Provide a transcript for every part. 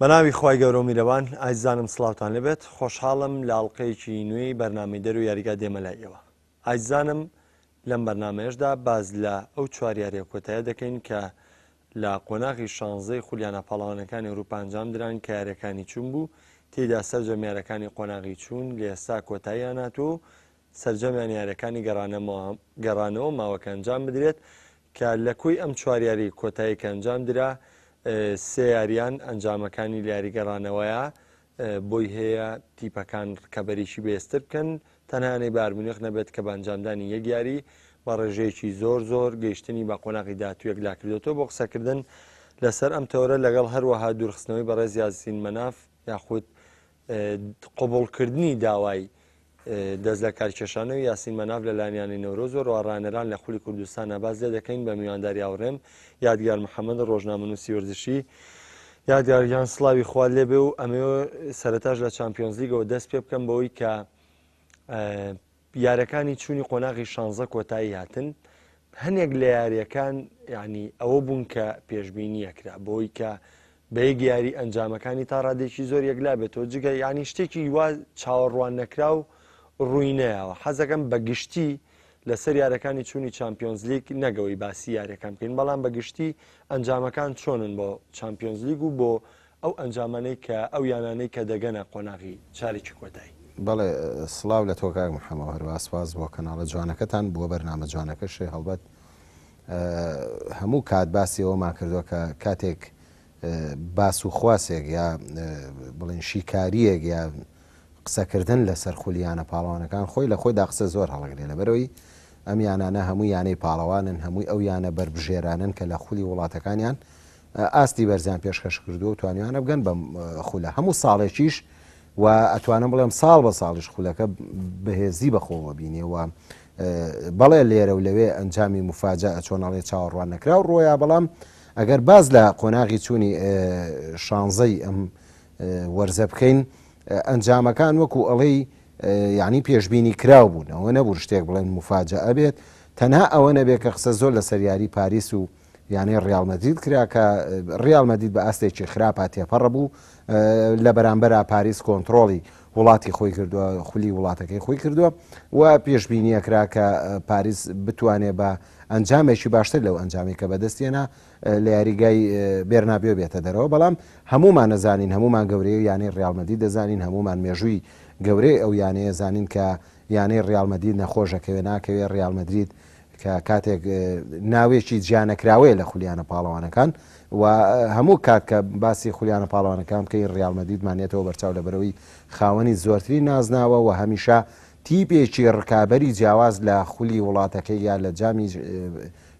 بەناوی خوای گەورەو میرەبان ئایزانم سڵاوتان لێبێت خۆشحاڵم لە ئەڵلقەیەکی نوێی بەرنامەی دەرو یاریگا دێمە لای ئێوە ئایزانم لەم بەرنامەیەشدا باز لە ئەو چوار یاریە کۆتایە دەکەین کە لە قۆناغی شانزەی خولیانە پاڵەوانەکانی ئەوروپا ئەنجام دران کە یاریەکانی چوون بوو تێیدا سەرجەم یارەکانی قۆناغی چوون لە ئێستا کۆتاییان هاتووە و سەرجەمیان یاریەکانی گەڕانەوە ماوە کە ئەنجام بدرێت کە لە کۆی ئەم چوار یاری کۆتایی کە ئەنجام درا سێ یاریان ئەنجامەکانی لە یاری گەڕانەوەیە بۆی هەیە تیپەکان ڕکەبەریی بەهێزتر بکەن تەنها یانەی بایرن میونخ نەبێت کە بە ئەنجامدانی یەک یاری بە ڕێژەیەکی زۆر زۆر گەیشتنی بە قۆناغی داهاتوو یەکلاکردۆتەوە بۆ قسەکردن لەسەر ئەم تەوەرە لەگەڵ هەروەها دوورخستنەوەی بەڕێز یاسین مەناف یاخود قبوڵکردنی داوای دەست لە کارکێشانەوەی یاسین مەناف لە لایەن یانەی نەورۆز و ڕانەران لە خولی کوردستان باس لێ دەکەین بە میوانداری هاوڕێم یادگار محەممەد ڕۆژنامەنووسی وەرزشی یادگار گیان سڵاوی خوات لێبێ و ئەمەوێ سەرەتاش لە چامپیۆنزلیگەوە دەست پێ بکەم بەوەی کە یارەکانی چوونی قۆناغی شانزە کۆتایی هاتن هەنێک لە یاریەکان یعنی ئەوە بوون کە پێشبینیە کرا بۆی کە بە یەک یاری ئەنجامەکانی تا ڕادێکی زۆر یەکلا بێتەوە جگە یعنی شتێکی وا چاوەڕوان نەکراو ڕووی نەیاوە حەزەکەم بە گشتی لەسەر یارەکانی چوونی چامپیۆنزلیگ نەگەوەی باسی یاریەکان بکەین بەڵام بە گشتی ئەنجامەکان چۆنن بۆ چامپیۆنزلیگ و بۆ ئەو ئەنجامانەی کە ئەو یانانەی کە دەگەنە قۆناغی چارێکی کۆتایی. بەڵێ سڵاو لە تۆ کاک محەمەو هەروەها سپاس بۆ کەناڵە جوانەکەتان بۆ بەرنامە جوانەکەشێ هەڵبەت هەموو کات باسی ئەوەمان کردووە کە کاتێک باس و خواسێک یا بڵێن شیکاریەک یا قسەکردن لەسەر خولی یانە پاڵەوانەکان خۆی لە خۆیدا قسە زۆر هەڵەگرێ لەبەرئەوەی ئەم یانانە هەموو یانەی پاڵەوانن هەمووی ئەو یانە بەربژێرانەن کە لە خولی وڵاتەکانیان ئاستی بەرزیان پێشکەش کردووە و توانیویانە بگەن بەم خولە هەموو ساڵێکیش و ئەتوانم بڵێم ساڵ بە ساڵیش خولەکە بەهێزی بەخۆوە بینێ و بەڵێ لێرە و لەوێ ئەنجامی مفاجە چۆن ئەڵێ چاوەڕوان نەکراو ڕۆیا بەڵام ئەگەر باز لە قۆناغی چوونی شانزەی ئەم وەرزە بکەین ئەنجامەکان وەکو ئەڵێی یانی پێشبینی کراو بوون ئەوە نەبوو شتێک بڵێن موفاجەئە بێت تەنها ئەوە نەبێت کە قسە زۆر لەسەر یاری پاریس و یانەی ڕیاڵ مەدرید کرا کە ڕیاڵ مەدرید بە ئاستێکی خراپا تێپەڕە بوو لە بەرامبەرا پاریس کۆنتڕۆڵی وڵاتی خۆی کردووە خولی وڵاتەکەی خۆی کردووە و پێشبینیە کرا کە پاریس بتوانێت بە ئەنجامێکی باشتر لەو ئەنجامی کە بەدەستێنا لە یاریگای بێرنابیۆ بێتە دەرەوە، بەڵام هەموومان ئەزانین، هەموومان گەورەی یانەی ریال مەدرید دەزانین، هەموومان مێژووی گەورەی ئەو یانەیە زانین کە یانەی ریال مەدرید نەخۆش ئەکەوێ ناکەوێ، ریال مەدرید کە کاتێک ناوێکی جیانەکراوەیە لە خولیانە پاڵەوانەکان و هەموو کات کە باسی خولیانە پاڵەوانەکان بکەین ریال مەدریدمان یەتەوە بەرچاو لەبەرەوەی خاوەنی زۆرترین نازناوە و هەمیشە تیپێکی ڕکابەری جیاواز لە خولی وڵاتەکەی یا لە جامی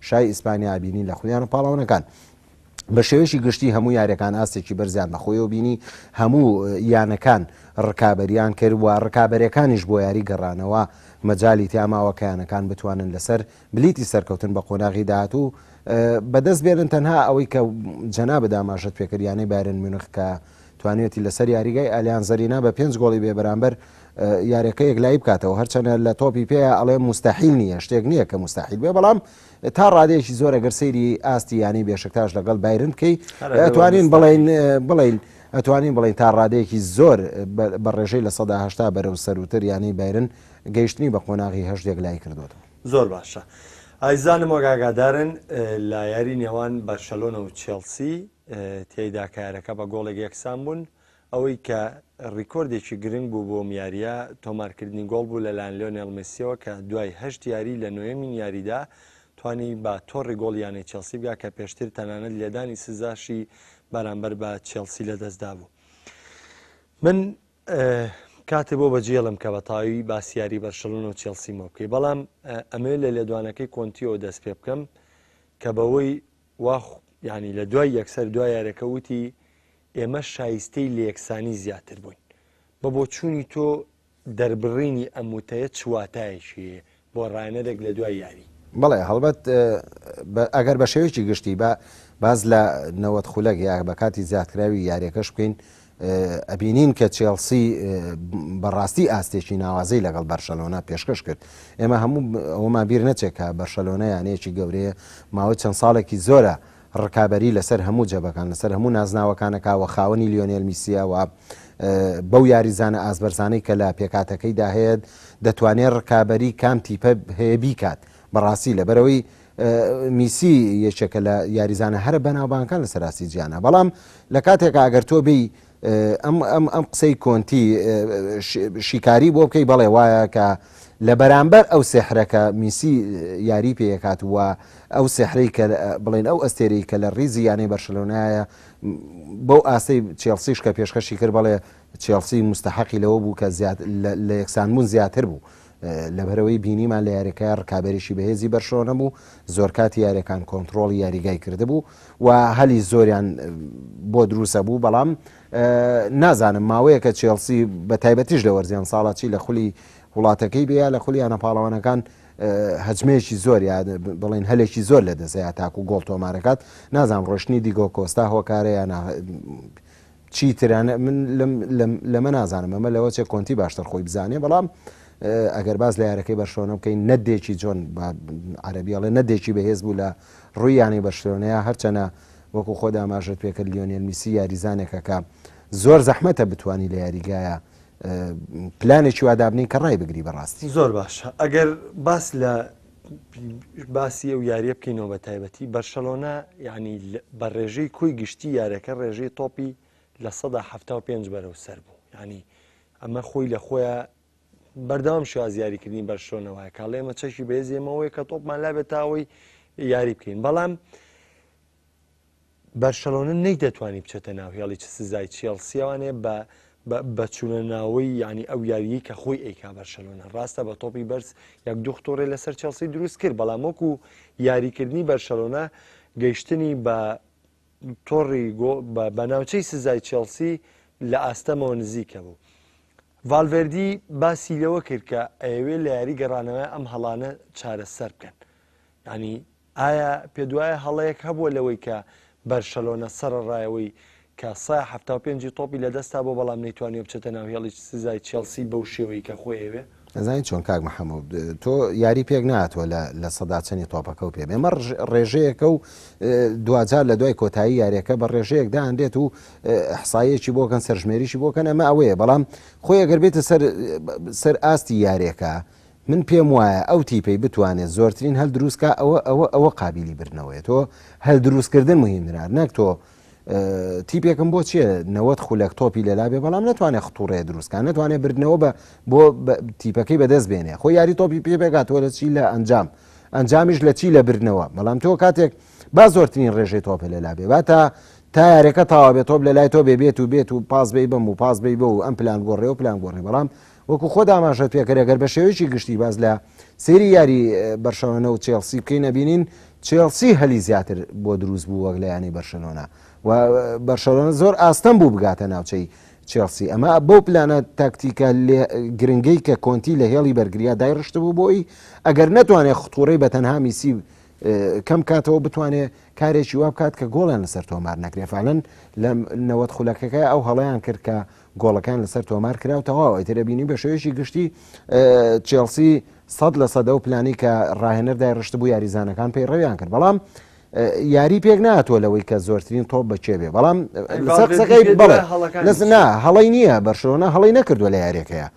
شای ئیسپانیا بینی لە خولیان و پاڵەوانەکان. بە شێوەیەکی گشتی هەموو یاریەکان ئاستێکی بەرزیان بەخۆیەوە بینی، هەموو یانەکان ڕکابەریان کرد و ڕکابەرەکانیش بۆ یاری گەڕانەوە مەجالی تیا ماوە کە یانەکان بتوانن لەسەر بلیتی سەرکەوتن بە قۆناغی داهاتوو بەدەست بێنن تەنها ئەوەی کە جەنابت ئاماژەت پێکرد یانەی بایرن میونخ کە توانیویەتی لەسەر یاریگای ئالیانز ئەرینا بە پێنج گۆڵی بێبەرامبەر یاریەکە یەکلایی بکاتەوە هەرچەنە لە تۆپی پێ ئەڵێ مستحیل نییە شتێک نییە کە مستحیل بێ بەڵام تا ڕادەیەکی زۆر ئەگەر سەیری ئاستی یانەی بێشکتاش لەگەڵ بایرن بکەی ئەتوانین بڵین بڵین ئەتوانین بڵین تا ڕادەیەکی زۆر بە ڕێژەی 180 بەرەو سەروتر یانەی بایرن گەیشتنی بە قۆناغی هەشت یەکلایی کردوێتەوە. زۆر باشە ئایزانم وەک ئاگادارن لە یاری نێوان بەرشەلۆنە و چێڵسی تێیدا کە یارەکە بە گۆڵێک یەکسان بوون، ئەوەی کە ڕیکۆردێکی گرنگ بوو بۆ ئەم یارییە، تۆمارکردنی گۆڵ بوو لەلایەن لیۆنێل مێسییەوە کە دوای هەشت یاری لە نۆیەمین یاریدا توانی بە تۆڕی گۆڵی یانەی چێڵسی بگا کە پێشتر تەنانەت لێدانی سزاشی بەرامبەر بە چێڵسی لەدەستدابوو. من کاتێ بۆ بەجێڵم کە بە تەواوی باسی یاری بەرشەلۆنە و چێڵسیمەوە بکەی، بەڵام ئەمەوێت لە لێدوانەکەی کۆنتیەوە دەست پێ بکەم کە بەوەی وا یانی لە دوای یەکسەر دوای یاریەکە وتی ئێمە شایستەی لەیەکسانی زیاتر بووین بە بۆچوونی تۆ دەربڕینی ئەم وتەیە چ واتایەکی هەیە بۆ ڕاهێنەرێک لە دوای یاری؟ بەڵێ هەڵبەت ئەگەر بە شێوەیەکی گشتی بە باز لە 90 خولەک یا بە کاتی زیادکراوی یاریەکەش بکەین ئەبینین کە چێڵسی بەڕاستی ئاستێکی ناوازەی لەگەڵ بەرشەلۆنە پێشکەش کرد ئێمە هەموو ئەوەمان بیر نەچێت کە بەرشەلۆنە یانەیەکی گەورەیە ماوەی چەند ساڵێکی زۆرە. ڕکابەری لەسەر هەموو جەبەکان لەسەر هەموو نازناوەکانەکە و خاوەنی لیۆنێل میسیە و بەو یاریزانە ئاستبەرزانەی کە لە پێکهاتەکەیدا هەیە دەتوانێت ڕکابەری کام تیپە هەیە بیکات بەڕاستی لەبەرەوەی میسی یەکێکە لە یاریزانە هەرە بەناوبانگەکان لە سەراستی جیهانە بەڵام لە کاتێکا ئەگەر تۆ بێی ئەم ئەم ئەم قسەی کۆنتی شیکاری بۆ بکەی بەڵێ وایە کە لە بەرامبەر ئەو سێحرەکە میسی یاری پێکات و ئەو سێحرەی کە بڵێن ئەو ئەستێرەی کە لە ریزی یانەی بەرشلۆنایە بەو ئاستەی چێڵسیش کە پێشکەشی کرد بەڵێ چێڵسی مستحقی لەوە بوو کە زیاد لە یەکسانبوون زیاتر بوو لەبەرئەوەی بینیمان لە یاریەکەیا ڕکابەریی بەهێزی بەرشلۆنە بوو، زۆرکاتی یاریەکان کۆنتڕۆڵی یاریگای کردبوو و هەلی زۆریان بۆ دروسە بوو، بەڵام نازانم ماوەیەکە چێڵسی بە تایبەتیش لە وەرزی ئەمساڵا چی لە خولی وڵاتەکەی بێ یا لە خولی یانە پاڵەوانەکان هەجمەیەکی زۆر یا بڵێن هەلێکی زۆر لە دەستەیە تاکو گۆڵ تۆمارەکات، نازانم ڕۆشتنی دیگۆ کۆستا هۆکارە یا نا چیتر من لەمە نازانم ئەمە لەوە چێ کۆنتی باشتر خۆی بزانێ بەڵام ئەگەر باز لە یارەکەی بەرشلۆنە بکەین نەدێکی جۆن بە عەربی ئەڵێ نەدێکی بەهێز بوو لە ڕووی یانەی بەرشلۆنەیە هەرچەنە وەکو خۆ ئاماژەت پێکرد لیۆنێل میسی یاریزانێکە کە زۆر زەحمەتە بتانی لە یاریگایە پلانێکی وا دابنین کە ڕای بگری بەڕاستی. زۆر باشە ئەگەر باس لە باسی ئەو یاریە بکەینەوە بە تایبەتی بەرشەلۆنە یعنی بە ڕێژەی کۆی گشتی یارەکە ڕێژەی تۆپی 75% بەرەو سەر بوو یعنی ئەمە خۆی لە خۆیان بەردەوام شێواز یاریکردنی بەرشلۆنە وایە کاڵێ ئێمە چەکی بەهێز ئێمەوەیە کە تۆپمان لابێت تاوەی یاری بکەین بەڵام بەرشەلۆنە نەیدەتوانی بچێتە ناو هێڵی چ سزای چێڵسییەوانێ بە بە چوونە ناوەی یانی ئەو یاریی کە خۆی ئەیکا بەرشەلۆنە ڕاستە بە تۆپی بەرز یەک دوو خطۆڕێ لەسەر چێڵسی دروست کرد بەڵام وەکو یاریکردنی بەرشەلۆنە گەیشتنی بە تۆڕی گۆ بە ناوچەی سزای چێڵسی لە ئاستەمەوە نزیکە بوو. ڤالڤێردی باسی لەوە کرد کە ئەیەوێ لە یاری گەڕانەوە ئەم هەڵانە چارەسەر بکەن. یانی ئایا پێتوایە هەڵەیەک هەبووە لەوەی کە بەرشەلۆنە سەرەڕای ئەوەی کە 175 ی تۆپی لەدەستا بووە بەڵام نەیتوانیوە بچێتە ناو هێڵی سزای چێڵسی بەو شێوەی کە خۆی ئەیەوێ؟ ئەزانی چۆن کاک محەمەد تۆ یاری پێک نهاتوە لە لە سەدا چەنی تۆپەکە و پێ ئێمە ڕێژەیەکە و دواجار لە دوای کۆتایی یاریەکە بە ڕێژەیەک دانرێت و احسایەکی بۆکەن سەرژمێریشی بۆکەن ئەمە ئەوەیە بەڵام خۆی ئەگەر بێتە سەر سەر ئاستی یاریەکە من پێم وایە ئەو تیپەی بتوانێت زۆرترین هەل دروست کا ئەوە ئەوە ئەوە قابیلی بردنەوەیە تۆ هەل دروستکردن مهمترە نەک تۆ تیپێکم بۆ چییە 90 خولەک تۆپی لەلا بێ بەڵام نتوانێت خطوڕێ دروستکان نتوانێت بردنەوە بە بۆ تیپەکەی بەدەست بێنێ خۆ یاری تۆپی پێ بێگاتەوە لە چی لە ئەنجام ئەنجامیش لە چی لە بردنەوە بەڵام تۆ کاتێک با زۆرترین ڕێژەی تۆپە لەلا بێ با تا تا یارەکە تاوا بێت تۆپ لە لای تۆ بێ بێت و بێت و پاس بی بم و پاس بی بۆ و ئەم پلان گۆڕێ و پلان گۆڕێ بەڵام وەکو خۆت ئاماژەت پێکرد ئەگەر بە شێوەیەکی گشتی باس لە سەیری یاری بەرشەلۆنە و چێڵسی بکەین ئەبینین چێڵسی هەلی زیاتر بۆ دروست بوو وەک لە یانەی بەرشەلۆنە و بەرشەلۆنە زۆر ئاستەم بوو بگاتە ناوچەی چێڵسی ئەمە بەو پلانە تاکتیکە گرنگەی کە کۆنتی لە هێڵی بەرگریا دایڕشتبوو بۆی ئەگەر نەتوانێت خطوڕەی بە تەنها میسی کەم کاتەوە بتوانێت کارێکی وا بکات کە گۆڵیان لەسەر تۆمار نەکرێت فعلەن لە 90 خولەکەکە ئەو هەڵەیان کرد کە گۆڵەکان لەسەر تۆمار کرا و تەواو ئیتر ئەبینی بە شێوەیەکی گشتی چێڵسی سەد لە سەدە و پلانی کە ڕاهێنەر دایڕشتبوو یاریزانەکان پەیڕەویان کرد بەڵام یاری پێک ناتوە لەوەی کە زۆرترین تۆپ بەکێ بێ بەڵام لەسەر قسەکەی بەڵێ لەس نا هەڵی نییە بەرشلۆنە هەڵی نەکردووە لە یاریەکەیە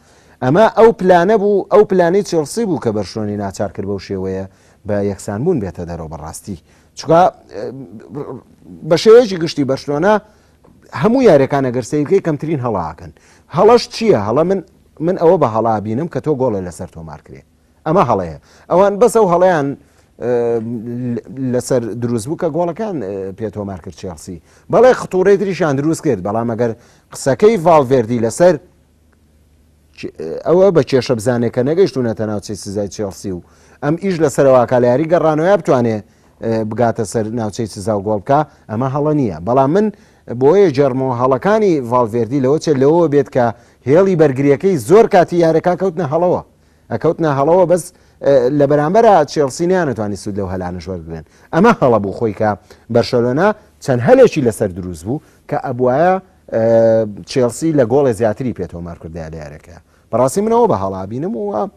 ئەمە ئەو پلانە بوو ئەو پلانی چێڵسی بوو کە بەرشلۆنی ناچار کرد بەو شێوەیە بە یەکسانبوون بێتە دەرەوە بەڕاستی چونکە بە شێوەیەکی گشتی بەرشلۆنە هەموو یاریەکان ئەگەر سەیرکەی کەمترین هەڵە ئەکەن هەڵەش چییە هەڵە من من ئەوە بە هەڵا بینم کە تۆ گۆڵێ لەسەر تۆمار کرێ ئەمە هەڵەیە ئەوان بەس ئەو هەڵەیان لەسەر دروست بوو کە گۆڵەکان پێ تۆمار کرد چێڵسی بەڵێ خطوڕەی تریشان دروست کرد بەڵام ئەگەر قسەکەی ڤاڵڤێردی لەسەر ئەوە بە کێشە بزانێت کە نەگەیشتونەتە ناوچەی سزای چێڵسی و ئەم ئیش لەسەرەوە لە یاری گەڕانەوە بتوانێ بگاتە سەر ناوچەی سزا و گۆڵ بکا ئەمە هەڵە نییە بەڵام من بۆیە جەرمەوە هەڵەکانی ڤاڵڤێردی لەوە چێت لەوە بێت کە هێڵی بەرگریەکەی زۆر کاتی یارەکە کەوتنە هەڵەوە ئەکەوتنە هەڵەوە بەس لە بەرامبەرە چێڵسی نیانەتوانی سوود لەو هەلانەش وەربگرن ئەمە هەڵە بوو خۆی کە بەرشەلۆنە چەند هەلێکی لەسەر دروست بوو کە ئەبواە چێڵسی لە گۆڵێ زیاتری پێ تۆمار کردایە لە یاریەکەیا بەڕاستی من ئەوە بە هەڵا بینم و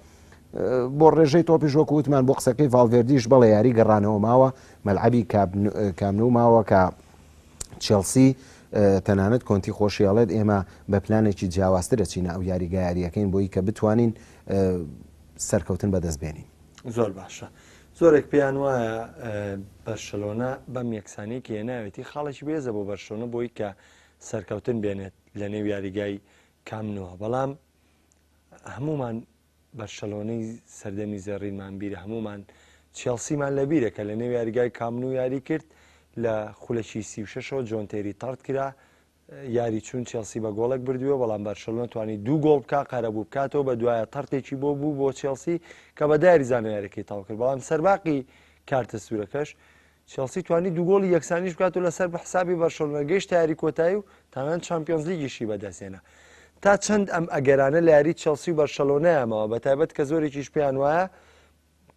بۆ ڕێژەی تۆپیش وەکو وتمان بۆ قسەکەی ڤاڵڤێردیش بەڵێ یاری گەڕانەوە ماوە مەلعەبی کامنو ماوە کە چێڵسی تەنانەت کۆنتی خۆشی ئەڵێت ئێمە بە پلانێکی جیاوازتر ئەچینە ئەو یاریگا یاریەکەین بۆی کە بتوانین سەرکەوتن بەدەست بێنین. زۆر باشە زۆرێک پێیان وایە بەرشەلۆنە بەم یەکسانی کە هێناوێتی خاڵێکی بێزە بۆ بەرشەلۆنە بۆی کە سەرکەوتن بێنێت لە نێو یاریگای کامنەوە بەڵام هەمومان بەرشەلۆنەی سەردەمی زێڕینمان بیرە، هەموومان چێڵسیمان لەبیرە کە لەنێو یاریگای کامنو یاری کرد، لە خولەکی 36ەوە جۆن تێری تەڕد کرا، یاری چوون چێڵسی بە گۆڵێک بردووە، بەڵام بەرشەلۆنە توانی دوو گۆڵ بکا قەرەبوو بکاتەوە، بە دوایە تەڕتێکی بۆ بوو بۆ چێڵسی کە بە دە یاریزانە یاریەکەی تەواو کرد، بەڵام سەرباقی کارتە سوورەکەش چێڵسی توانی دوو گۆڵی یەکسانیش بکات و لەسەر بە حسابی بەرشەلۆنە گەیشتە یاری کۆتایی و تەنانەت چامپیۆنزلیگیشی بەدەستهێنا. تا چەند ئەم ئەگەرانە لە یاری چێڵسی و بەرشەلۆنەیا ماوە، بەتایبەت کە زۆرێکیش پێیان وایە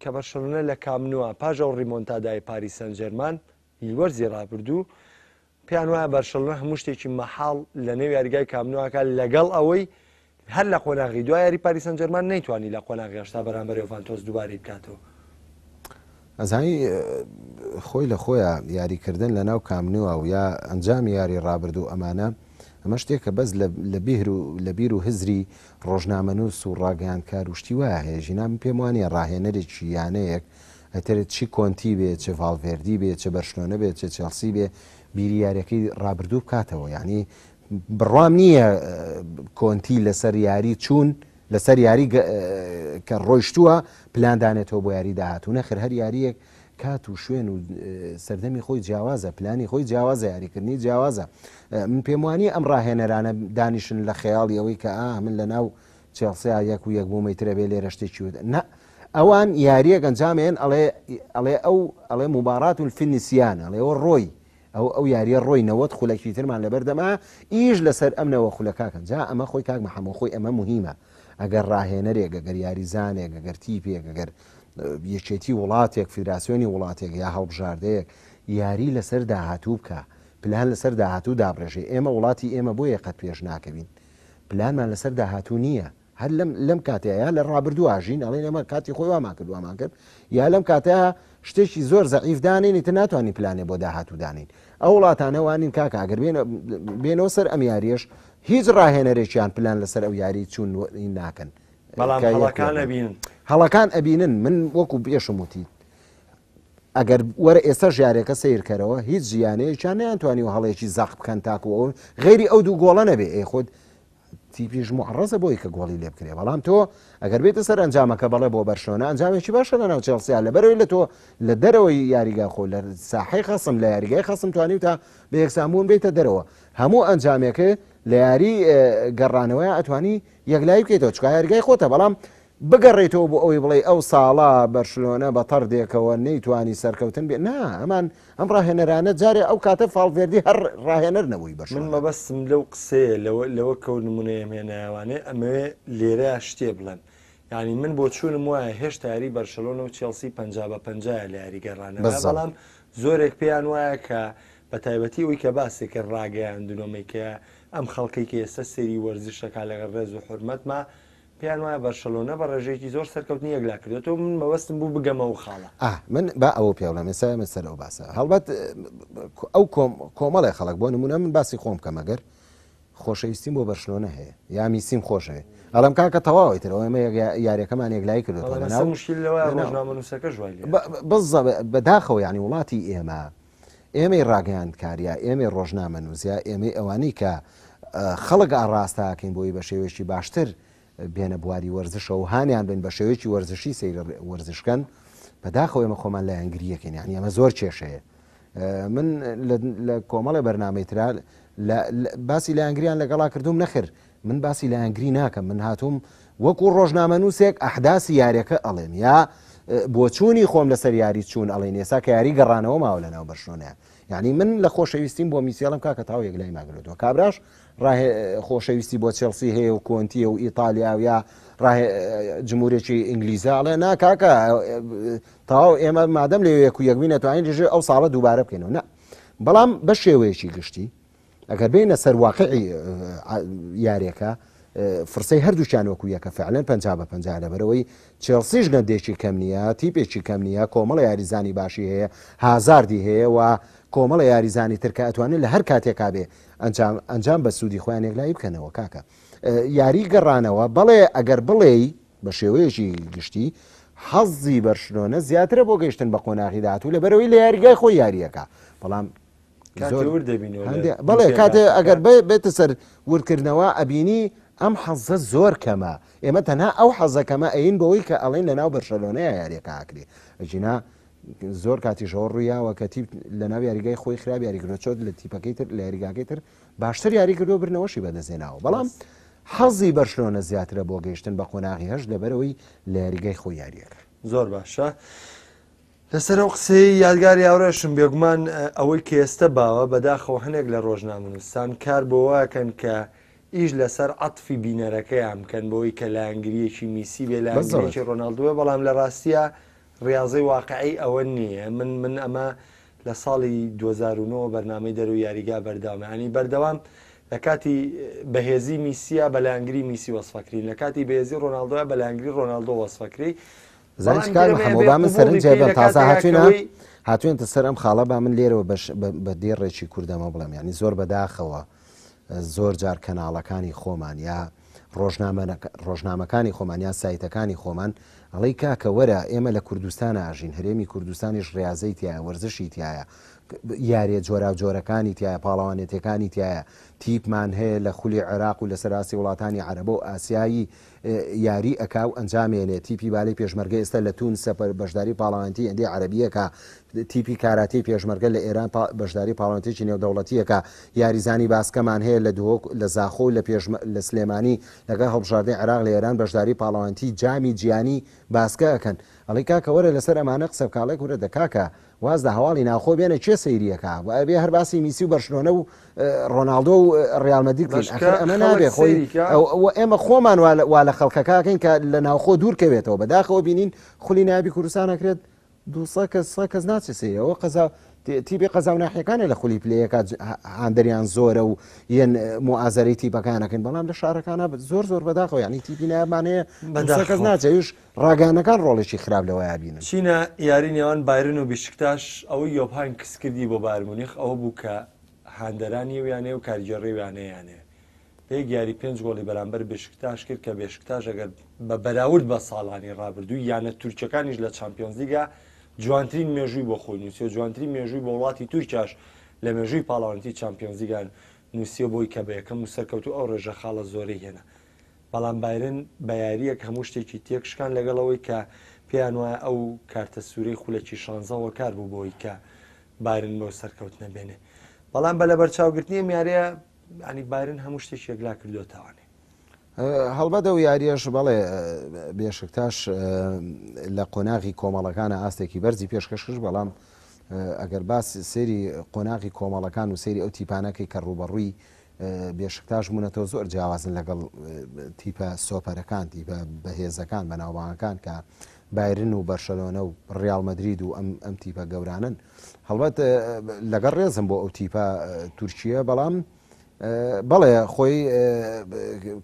کە بەرشەلۆنە لە کامنووە پاش ئەو ڕیمۆنتادای پاریس سانجێرمان ی وەرزی ڕابردوو، پێیان وایە بەرشەلۆنە هەموو شتێکی مەحاڵ لە نێو یاریگای کامنو ئەکات لەگەڵ ئەوەی هەر لە قۆناغی دوا یاری پاریس سانجێرمان نەیتوانی لە قۆناغی 80 بەرامبەر یۆڤانتۆس دووبارەی بکاتەوە. ئەزانی خۆی لە خۆیا یاریکردن لە ناو کامنوە و یا ئەنجامی یاری ڕابردوو ئەمانە ئەمە شتێکە بەس لە بیر و لە بیر و هزری ڕۆژنامەنووس و ڕاگەیاندکار و شتی وایە هەیە ژینا من پێم وانیە ڕاهێنەرێکی یانەیەک ئیتر چی کۆنتی بێ چ ڤاڵڤێردی بێ چ بەرشلۆنە بێ چ چێڵسی بێ بیری یاریەکەی ڕابردوو بکاتەوە یانی بڕوام نییە کۆنتی لەسەر یاری چوون لەسەر یاری کە ڕۆیشتووە پلان دانێتەوە بۆ یاری داهاتوو نەخر هەر یاریەک کات و شوێن و سەردەمی خۆی جیاوازە پلانی خۆی جیاوازە یاریکردنی جیاوازە من پێم وانیە ئەم ڕاهێنەرانە دانیشن لە خەیاڵی ئەوەی کە ئا من لە ناو چێڵسیا یەک و یەک بوومەی ترە بێ لێرە شتێکی وت نا ئەوان یاریەک ئەنجامێن ئەڵێ ئەڵێ ئەو ئەڵێ مبارات الفنسیان ئەڵێ ئەوە ڕۆی ئەو ئەو یاریە ڕۆی 90 خولەکی ترمان لەبەر دەما ئیش لەسەر ئەم نەوە خولەکاکەن جا ئەمە خۆی کاک محەممە خۆی ئەمە مهمە ئەگەر ڕاهێنەرێک ئەگەر یاریزانێک ئەگەر تیپێک ئەگەر یەکێتی وڵاتێک فیدراسیۆنی وڵاتێک یا هەڵبژاردەیەک یاری لەسەر داهاتوو بکە پلان لەسەر داهاتوو دابڕێژێ ئێمە وڵاتی ئێمە بۆیە قەت پێش ناکەوین پلانمان لەسەر داهاتوو نییە هەر لەم لەم کاتەیە یا لە ڕابردوو ئاژین ئەڵێن ئێمە کاتی خۆی وامان کرد وامان کرد یا لەم کاتەیە شتێکی زۆر زەعیف دانێن ئیتر ناتوانین پلانێ بۆ داهاتوو دانین ئەو وڵاتانە وانین کاکە ئەگەر بێنەوە سەر ئەم یاریەش هیچ ڕاهێنەرێکیان پلان لەسەر ئەو یاری چوون ناکەن بەڵام هەڵەکان ئەبینن هەڵەکان ئەبینن من وەکو پێشم وتی ئەگەر وەرە ئێستا ژارێکە سیرکەرەوە هیچ ژیانەیەکیان نیانتوانی و هەڵێکی زەق بکەن تاکو ئەو غێری ئەو دوو گۆڵە نەبێ ئەی خۆت تیپیش معڕزە بۆی کە گۆڵی لێ بکرێ بەڵام تۆ ئەگەر بێتە سەر ئەنجامەکە بەڵێ بۆ بەرشلۆنە ئەنجامێکی باشە لە ناو چێڵسیا لەبەرەوەی لە تۆ لە دەرەوەی یاریگا خۆ لە ساحەی خەسم لە یاریگای خەسم توانی تا بە یەکسانبوون بیتە دەرەوە هەموو ئەنجامێکە لە یاری گەڕانەوەی ئەتوانی یەکلایی بکەیتەوە چکا یاریگای خۆتە بەڵام بگەڕێیتەوە بۆ ئەوەی بڵێی ئەو ساڵە بەرشلۆنە بە تەڕدێکەوە نەیتوانی سەرکەوتن بێ نا ئەمان ئەم ڕاهێنەرانە جارێ ئەو کاتە فاڵڤێردی هەر ڕاهێنەر نەبووی من بەرشلۆنە. مەبەستم لەو قسەیە لەوە لەوە کەو نمونەیەم هێنایەوانێ ئەمەوێ لێرە شتێ بڵێم یانی من بۆچوونم وایە هێشتا یاری بەرشەلۆنە و چێڵسی 50 بە پەنجایە لە یاری گەڕانەوە بالضبط. بەڵام زۆرێک پێیان وایە کە بە تایبەتی ئەوی کە باسی کرد ڕاگەیاندنۆمەی کە ئەم خەڵکەی کە ئێستا سەیری وەرزش دەکات لەگەڵ ڕێز و حورمەتما پێیان وایە بەرشەلۆنە بە ڕێژەیەکی زۆر سەرکەوتنی یەکلا کردوێتەوە، من مەبەستم بوو بگەمە ئەو خاڵە. ئا من با ئەوە پێ بڵێم ئێستا ئێمە سەر ئەو باسە هەڵبەت ئەو کۆم کۆمەڵێ خەڵک بۆ نمونە من باسی خۆم بکەم ئەگەر خۆشەویستیم بۆ بەرشلۆنە هەیە یا میسیم خۆشەوێ ئەڵێم کاکە تەواو ئیتر ئەوە ئێمە یاریەکەمان یەکلایی کردوێتەوە بەڵام ئێستا مشکل لەوەیە ڕۆژنامەنووسەکەش وای لێ بزە بەداخەوە یعنی وڵاتی ئێمە ئێمەی ڕاگەیاندکار یا ئێمەی ڕۆژنامەنووس یا ئێمەی ئەوانەی کە خەڵک ئاڕاستەکەین بۆی بە شێوەیەکی باشتر بێنە بواری وەرزشەوە و هانیان بن بە شێوەیەکی وەرزشی سەیری وەرزش کەن بەداخەوە ئێمە خۆمان لایەنگریەکەین یعنی ئەمە زۆر کێشەیە من لە کۆمەڵێ بەرنامەی ترا باسی لایەنگریان لەگەڵا کردوم نەخر من باسی لایەنگری ناکەم من هاتووم وەکو ڕۆژنامەنووسێک ئەحداسی یاریەکە ئەڵێم یا بۆچوونی خۆم لەسەر یاری چوون ئەڵێن ئێستا کە یاری گەڕانەوە ماوە لەناو بەرشلۆنەیە یعنی من لە خۆشەویستیم بۆ میسیڵم کاکە تاو یەکلای ماگرێتەوە کابراش خۆشەویستی بۆ چێڵسی هەیە و کۆنتیە و ئیتالیا و یا جمهورێکی ئینگلیزا ئەڵێ نا کاکە تەواو ئێمە مادەم لێ یەک و یەکبین ئەتوانین دژی ئەو ساڵە دووبارە بکەینەوە نا بەڵام بە شێوەیەکی گشتی ئەگەر بێینە سەر واقعی یاریەکە فرسەی هەردووکیان وەکو یەکە فعلەن 50 بە 50 لەبەرەوەی چێڵسیش گەندێکی کەم نییە تیپێکی کەم نییە کۆمەڵە یاریزانی باشی هەیە هازاردی هەیە و کۆمەڵە یاریزانی تر کە ئەتوانن لە هەر کاتێکا بێ ئەنجام ئەنجام بە سوودی خۆیان یەکلایی بکەنەوە کاکە یاری گەڕانەوە بەڵێ ئەگەر بڵێی بە شێوەیەکی گشتی حەزی بەرشلۆنە زیاترە بۆ گەیشتن بە قۆناغی داهاتوو لەبەرەوەی لە یاریگای خۆی یاریەکە بەڵام زۆر ورد دەبینەوە بەڵێ کاتێ ئەگەر بێتە سەر وردکردنەوە ئەبینی ئەم حەزە زۆر کەمە ئێمە تەنها ئەو حەزە کەمە ئەین بەوەی کە ئەڵێن لە ناو بەرشەلۆنەیە یاریەکە ئاکرێ ئەگینا زۆر کاتیش ئەوە ڕوویاوە کە تیپ لە ناو یاریگای خۆی خراپ یاری کردووە چۆت لە تیپەکەی تر لە یاریگاکەی تر باشتر یاری کردووە برنەوەشی بەدەستهێناوە بەڵام حەزی بەرشلۆنە زیاترە بۆ گەیشتن بە قۆناغی هەشت لەبەرەوەی لە یاریگای خۆی یاریەکە. زۆر باشە لەسەر ئەو قسەی یادگاری هاوڕێشم بێگومان ئەوەی کە ئێستە باوە بەداخەوە هەنێک لە ڕۆژنامەنووسان کار بۆ واکەن کە ئیش لەسەر عەتفی بینەرەکەیان بکەن بۆی کە لایەنگریەکی میسی بێ لایەنگریەکی ڕۆناڵدۆ بەڵام لە ڕاستیە ڕیاضەی واقعی ئەوە نییە من من ئەمە لە ساڵی 2009 بەرنامەی دەرو یاریگا بەردەوام ینی بەردەوام لە کاتی بەهێزی میسیە بە لایەنگری میسی وەسفەکرین لە کاتی بەهێزی ڕۆناڵدۆە بە لایەنگری ڕۆناڵدۆ وەسفەکری زانی چ کاک محەمەد با من سەرنجێ بەم تازە هاتوینە هاتوێنتە سەر ئەم خاڵە با من لێرەوە بەش بە دێڕێکی کوردەمە بڵێم ینی زۆر بەداخەوە زۆر جار کەناڵەکانی خۆمان یا ڕۆژنامەکانی خۆمان یان سایتەکانی خۆمان ئەڵێی کاکە وەرە ئێمە لە کوردستان ئاژین هەرێمی کوردستانیش ڕاضەی تایە وەرزشی تایە یاریە جۆراوجۆرەکانی تایە پاڵەوانێتەکانی تایە تیپمان هەیە لە خولی عێراق و لە سەراستی وڵاتانی عەرەبە و ئاسیایی یاری ئەکا و ئەنجامێنێ، تیپی بالەی پێشمەرگە ئێستا لە تونسە بەشداری پاڵەوانێتی ئەندێی عەرەبی ئەکا، تیپی کاراتێی پێشمەرگە لە ئێران بەشداری پاڵەوانێتیی نێودەوڵەتی ئەکا، یاریزانی باسکەمان هەیە لە دهۆک لە زاخۆ و لە پێشمە لە سلێمانی لەگەڵ هەڵبژاردەی عێراق لە ئێران بەشداری پاڵەوانێتی جامی جیهانی باسکە ئەکەن. ئەڵێی کاکە وەرە لەسەر ئەمانە قسە بکە، ئەڵێ کورە دە کاکە واز لە هەواڵی ناوخۆ بێنە کێ سەیری ئەکا و ئەبێ هەر باسی میسی و بەرشلۆنە و ڕۆناڵدۆ و ڕیال مەدرید بکەین ئەخر ئەمە نابێ خۆی ئێمە خۆمان وا لە خەڵکەکە ئەکەین کە لە ناوخۆ دوور کەوێتەوە بەداخەوە بینین خولی نایابی کوردستان ئەکرێت دوسە کەس سە کەس ناچێت سەیری ئەوە قەزا تیپی قەزا و ناحیەکانە لە خولی پلەیەکە هاندەریان زۆرە و یەن موئازەرەی تیپەکانەکەن بەڵام لە شارەکانە زۆر زۆر بەداخەوە یعنی تیپی نایابمان هەیە بەداخەوە کەس ناچێت ڕاگەیاندنەکان ڕۆڵێکی خراپ لەوەیا بینن. چینە یاری نێوان بایرن و بیشکتاش، ئەوەی یۆپ هاینکس کردی بۆ بایرن مونیخ ئەوە بوو کە هاندەرانی ئەو یانەیە و کارگێڕی ئەو یانەیە بە یەک یاری پێنج گۆڵی بەرامبەر بشکتاش کرد کە بێشکتاش ئەگەر بە بەراورد بە ساڵانی ڕابردوو یانە تورکیەکانیش لە چامپیۆنزلیگا جوانترین مێژووی بۆ خۆی نووسیوە جوانترین مێژووی بۆ وڵاتی تورکیاش لە مێژووی پاڵەوانێتی چامپیۆنزلیگا نووسیوە بۆی کە بە یەکەم و سەرکەوتوو ئەو ڕێژە خاڵە زۆرەی هێنا. بەڵام بایرن بە یارییەک هەموو شتێکی تێکشکان لەگەڵ ئەوەی کە پێیان وایە ئەو کارتە سوورەی خولەکی شانزە هۆکار بوو بۆی کە بایرن بەو سەرکەوتنە بێنێ بەڵام بە لەبەرچاوگرتنی ئەم یاریە ینی بایرن هەموو شتێکی یەکلا کردوێتوانێ هەڵبەت ئەو یاریەش بەڵێ بێشکتاش لە قۆناغی کۆمەڵەکانە ئاستێکی بەرزی پێشکەش کرد بەڵام ئەگەر باس سێری قۆناغی کۆمەڵەکان و سێری ئەو تیپانەکەی کە ڕوبەڕووی بێشکتاش بوونەتەوە زۆر جیاوازن لەگەڵ تیپە سۆپەرەکان تیپە بەهێزەکان بەناوبانگەکان کە بایرن و بەرشەلۆنە و ڕیاڵ مەدرید و ئەم ئەم تیپە گەورانن هەڵبەت لەگەڵ ڕێزم بۆ ئەو تیپە تورکیە بەڵام بەڵێ خۆی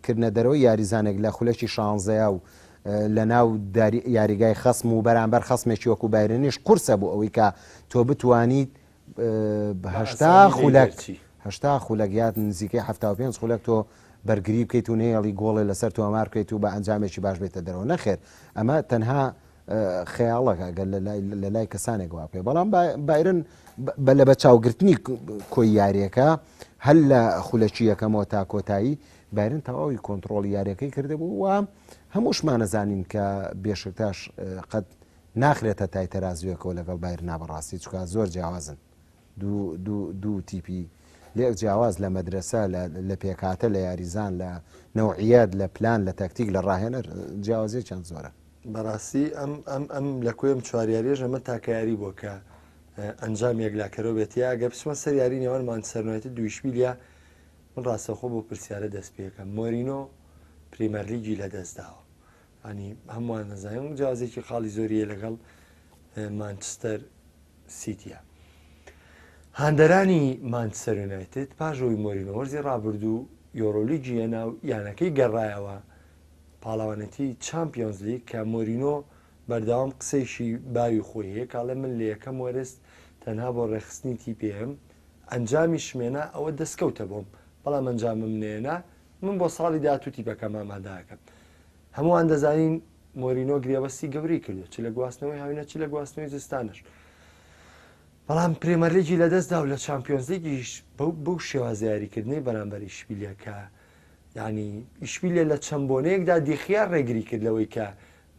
کردنە دەرەوەی یاریزانێک لە خولەکی شانزەیە و لە ناو یاریگای خەسم و بەرامبەر خەسمێکی وەکو بایرنیش قورسە بۆ ئەوەی کە تۆ بتوانیت 80 خولەک 80 خولەک یاد نزیکەی 75 خولەک تۆ بەرگری بکەیت و نەیەڵی گۆڵێ لەسەر تۆمار بکەیت و بە ئەنجامێکی باش بێتە دەرەوە نەخێر ئەمە تەنها خەیاڵەکە گەر لە لای کەسانێک وا بکەێت بەڵام بایرن بە لە بەچاوگرتنی کۆی یاریەکە هەر لە خولەکی یەکەمەوە تا کۆتایی بایرن تەواوی کۆنتترۆڵی یاریەکەی کردبوو و هەمووشمانەزانین کە بێشکتاش قەت ناخرێتە تای تەرازوێکەوە لەگەڵ بایرنا بەڕاستی چکا زۆر جیاوازن دوو دوو دوو تیپی لێک جیاواز لە مەدرەسە لە لە پێکهاتە لە یاریزان لە نەوعیەت لە پلان لە تەکتیک لە ڕاهێنەر جیاوازیەکیان زۆرە. بەڕاستی ئەم ئەم ئەم لە کۆی ئەم چوار یاریەش ئەمە تاکە یاری بووە کە ئەنجام یەکلاکەرەوە بێت یا ئەگەر بچمە سەر یاری نێوان مانچستەر یونایتد و ئیشبیلیا من ڕاستەوخۆ بۆ پرسیارە دەست پێکەم مۆرینۆ پریمەرلیگی لەدەستداوە ینی هەمووان دەزانین جیاوازێکی خاڵی زۆریە لەگەڵ مانچستەر سیتیە. هاندەرانی مانچستەر یونایتد پاش ئەوەی مۆرینۆ وەرزی ڕابردوو یۆرۆلیگی هێنا و یانەکەی گەڕایەوە پاڵەوانێتی چامپیۆنزلیگ کە مۆرینۆ بەردەوام قسەیشی باوی خۆی هەیە کە ئەڵێ من لە یەکەم وەرز تەنها بۆ ڕێکخستنی تیپێم ئەنجامیشم هێنا ئەوە دەستکەوتە بۆم بەڵام ئەنجامم نەهێنا من بۆ ساڵی داهاتوو تیپەکەم ئامادە ئەکەم هەمووان دەزانین مۆرینۆ گرێبەستی گەورەی کردووە چ لە گواستنەوەی هاوینە چ لە گواستنەوەی زستانەش بەڵام پرێمەرلیگی لەدەستدا و لە چامپیۆنزلیگیش بەو بەو شێوازە یاریکردنەی بەرامبەر ئیشبیلیە کە یعنی ئیشبیلیە لە چەند بۆنەیەکدا دیخیا ڕێگری کرد لەوەی کە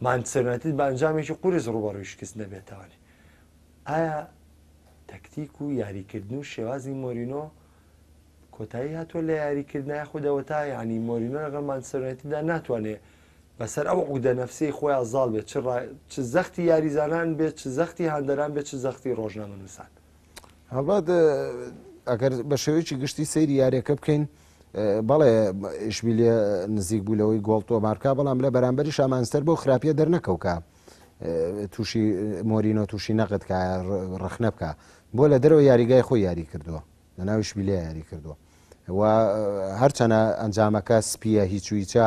مانچستەر یونایتد بە ئەنجامێکی قورس ڕووبەڕووی شکست نەبێتەوە. ئایا تەکتیک و یاریکردن و شێوازی مۆرینۆ کۆتایی هاتووە لە یاریکردن یاخود ئەوەتا یعنی مۆرینۆ لەگەڵ مانچستەر یونایتددا ناتوانێت بەسەر ئەو عقدە نەفسیەی خۆیان زاڵ بێت چ زەختی یاریزانان بێت چ زەختی هاندەران بێت چ زەختی ڕۆژنامەنووسان. هەڵبەت ئەگەر بە شێوەیەکی گشتی سەیری یاریەکە بکەین بەڵێ ئیشبیلیە نزیک بوو لەوەی گۆڵ تۆمارکا بەڵام لە بەرامبەری شامانستەر بۆ خراپیە دەرنەکەوکە تووشی مۆرینۆ تووشی نەقد کا ڕەخنە بکە بۆ لە دەرەوە یاریگای خۆی یاری کردووە لە ناو ئیشبیلیە یاری کردووە و هەرچەنە ئەنجامەکە سپیە هیچ و هیچە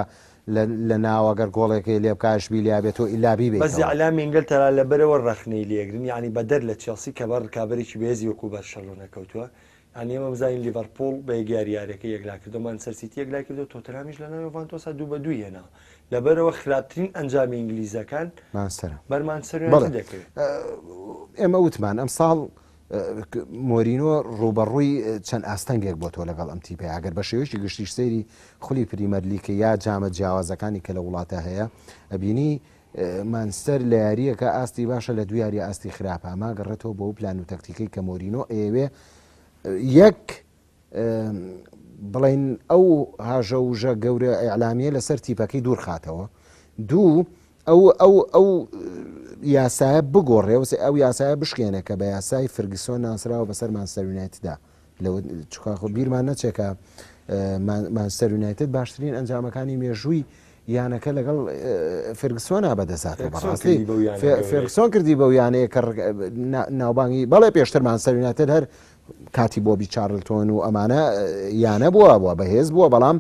لە ناوە گەر گۆڵێکەی لێ بکا ئیشبیلیا بێت تۆ ئیلا بیبەیتەوە. بەس ئیعلامی ئینگلتەرا لەبەرئەوە ڕەخنەی لێگرن یانی بەدەر لە چێڵسی کە بەر ڕکابەرێکی بەهێزی وەکو بەرشەلۆنە کەوتووە یانی ئێمە بزانین لیڤەرپوڵ بە یەک یاری یاریەکەی یەکلا کردو مانچستەر سیتی یەکلای کردو تۆتنهامیش لەناو یۆڤانتۆسا دوو بە دووی هێناوە لەبەرئەوە خراپترین ئەنجامی ئینگلیزەکان مانچستەرە بەر مانچستەر یونایتد دەکەوێت. ئێمە وتمان ئەمساڵ مۆرینۆ ڕووبەڕووی چەند ئاستەنگێک بۆتەوە لەگەڵ ئەم تیپەیە، ئەگەر بە شێوەیەکی گشتیش سەیری خولی پریمەرلیگ یا جامە جیاوازەکانی کە لە وڵاتە هەیە ئەبینی مانچستەر لە یارییەکە ئاستی باشە لە دوو یاری ئاستی خراپە ئەمە گەڕێتەوە بۆ پلان و تەکتیکەی کە مۆرینۆ ئەیەوێ یەک بڵین ئەو هاژە وژە گەورە ئیعلامیە لەسەر تیپەکەی دوورخاتەوە دوو ئەو ئەو ئەو یاسایە بگۆڕێ و ئەو یاسایە بشکێنێ کە بە یاسای فرگسۆن ناسراوە بەسەر مانچستەر یونایتددا لەوە چونکە خۆ بیرمان نەچێ کە مانچستەر یونایتد باشترین ئەنجامەکانی مێژووی یانەکە لەگەڵ فێرگسۆنا بەدەستهاتووە بەڕاستی فێرگسۆن کردی بەو یانەیە کە ناوبانگی بەڵێ پێشتر مانچستەر یونایتد هەر کاتی بۆبی چارلتۆن و ئەمانە یانە بووە بووە بەهێز بووە بەڵام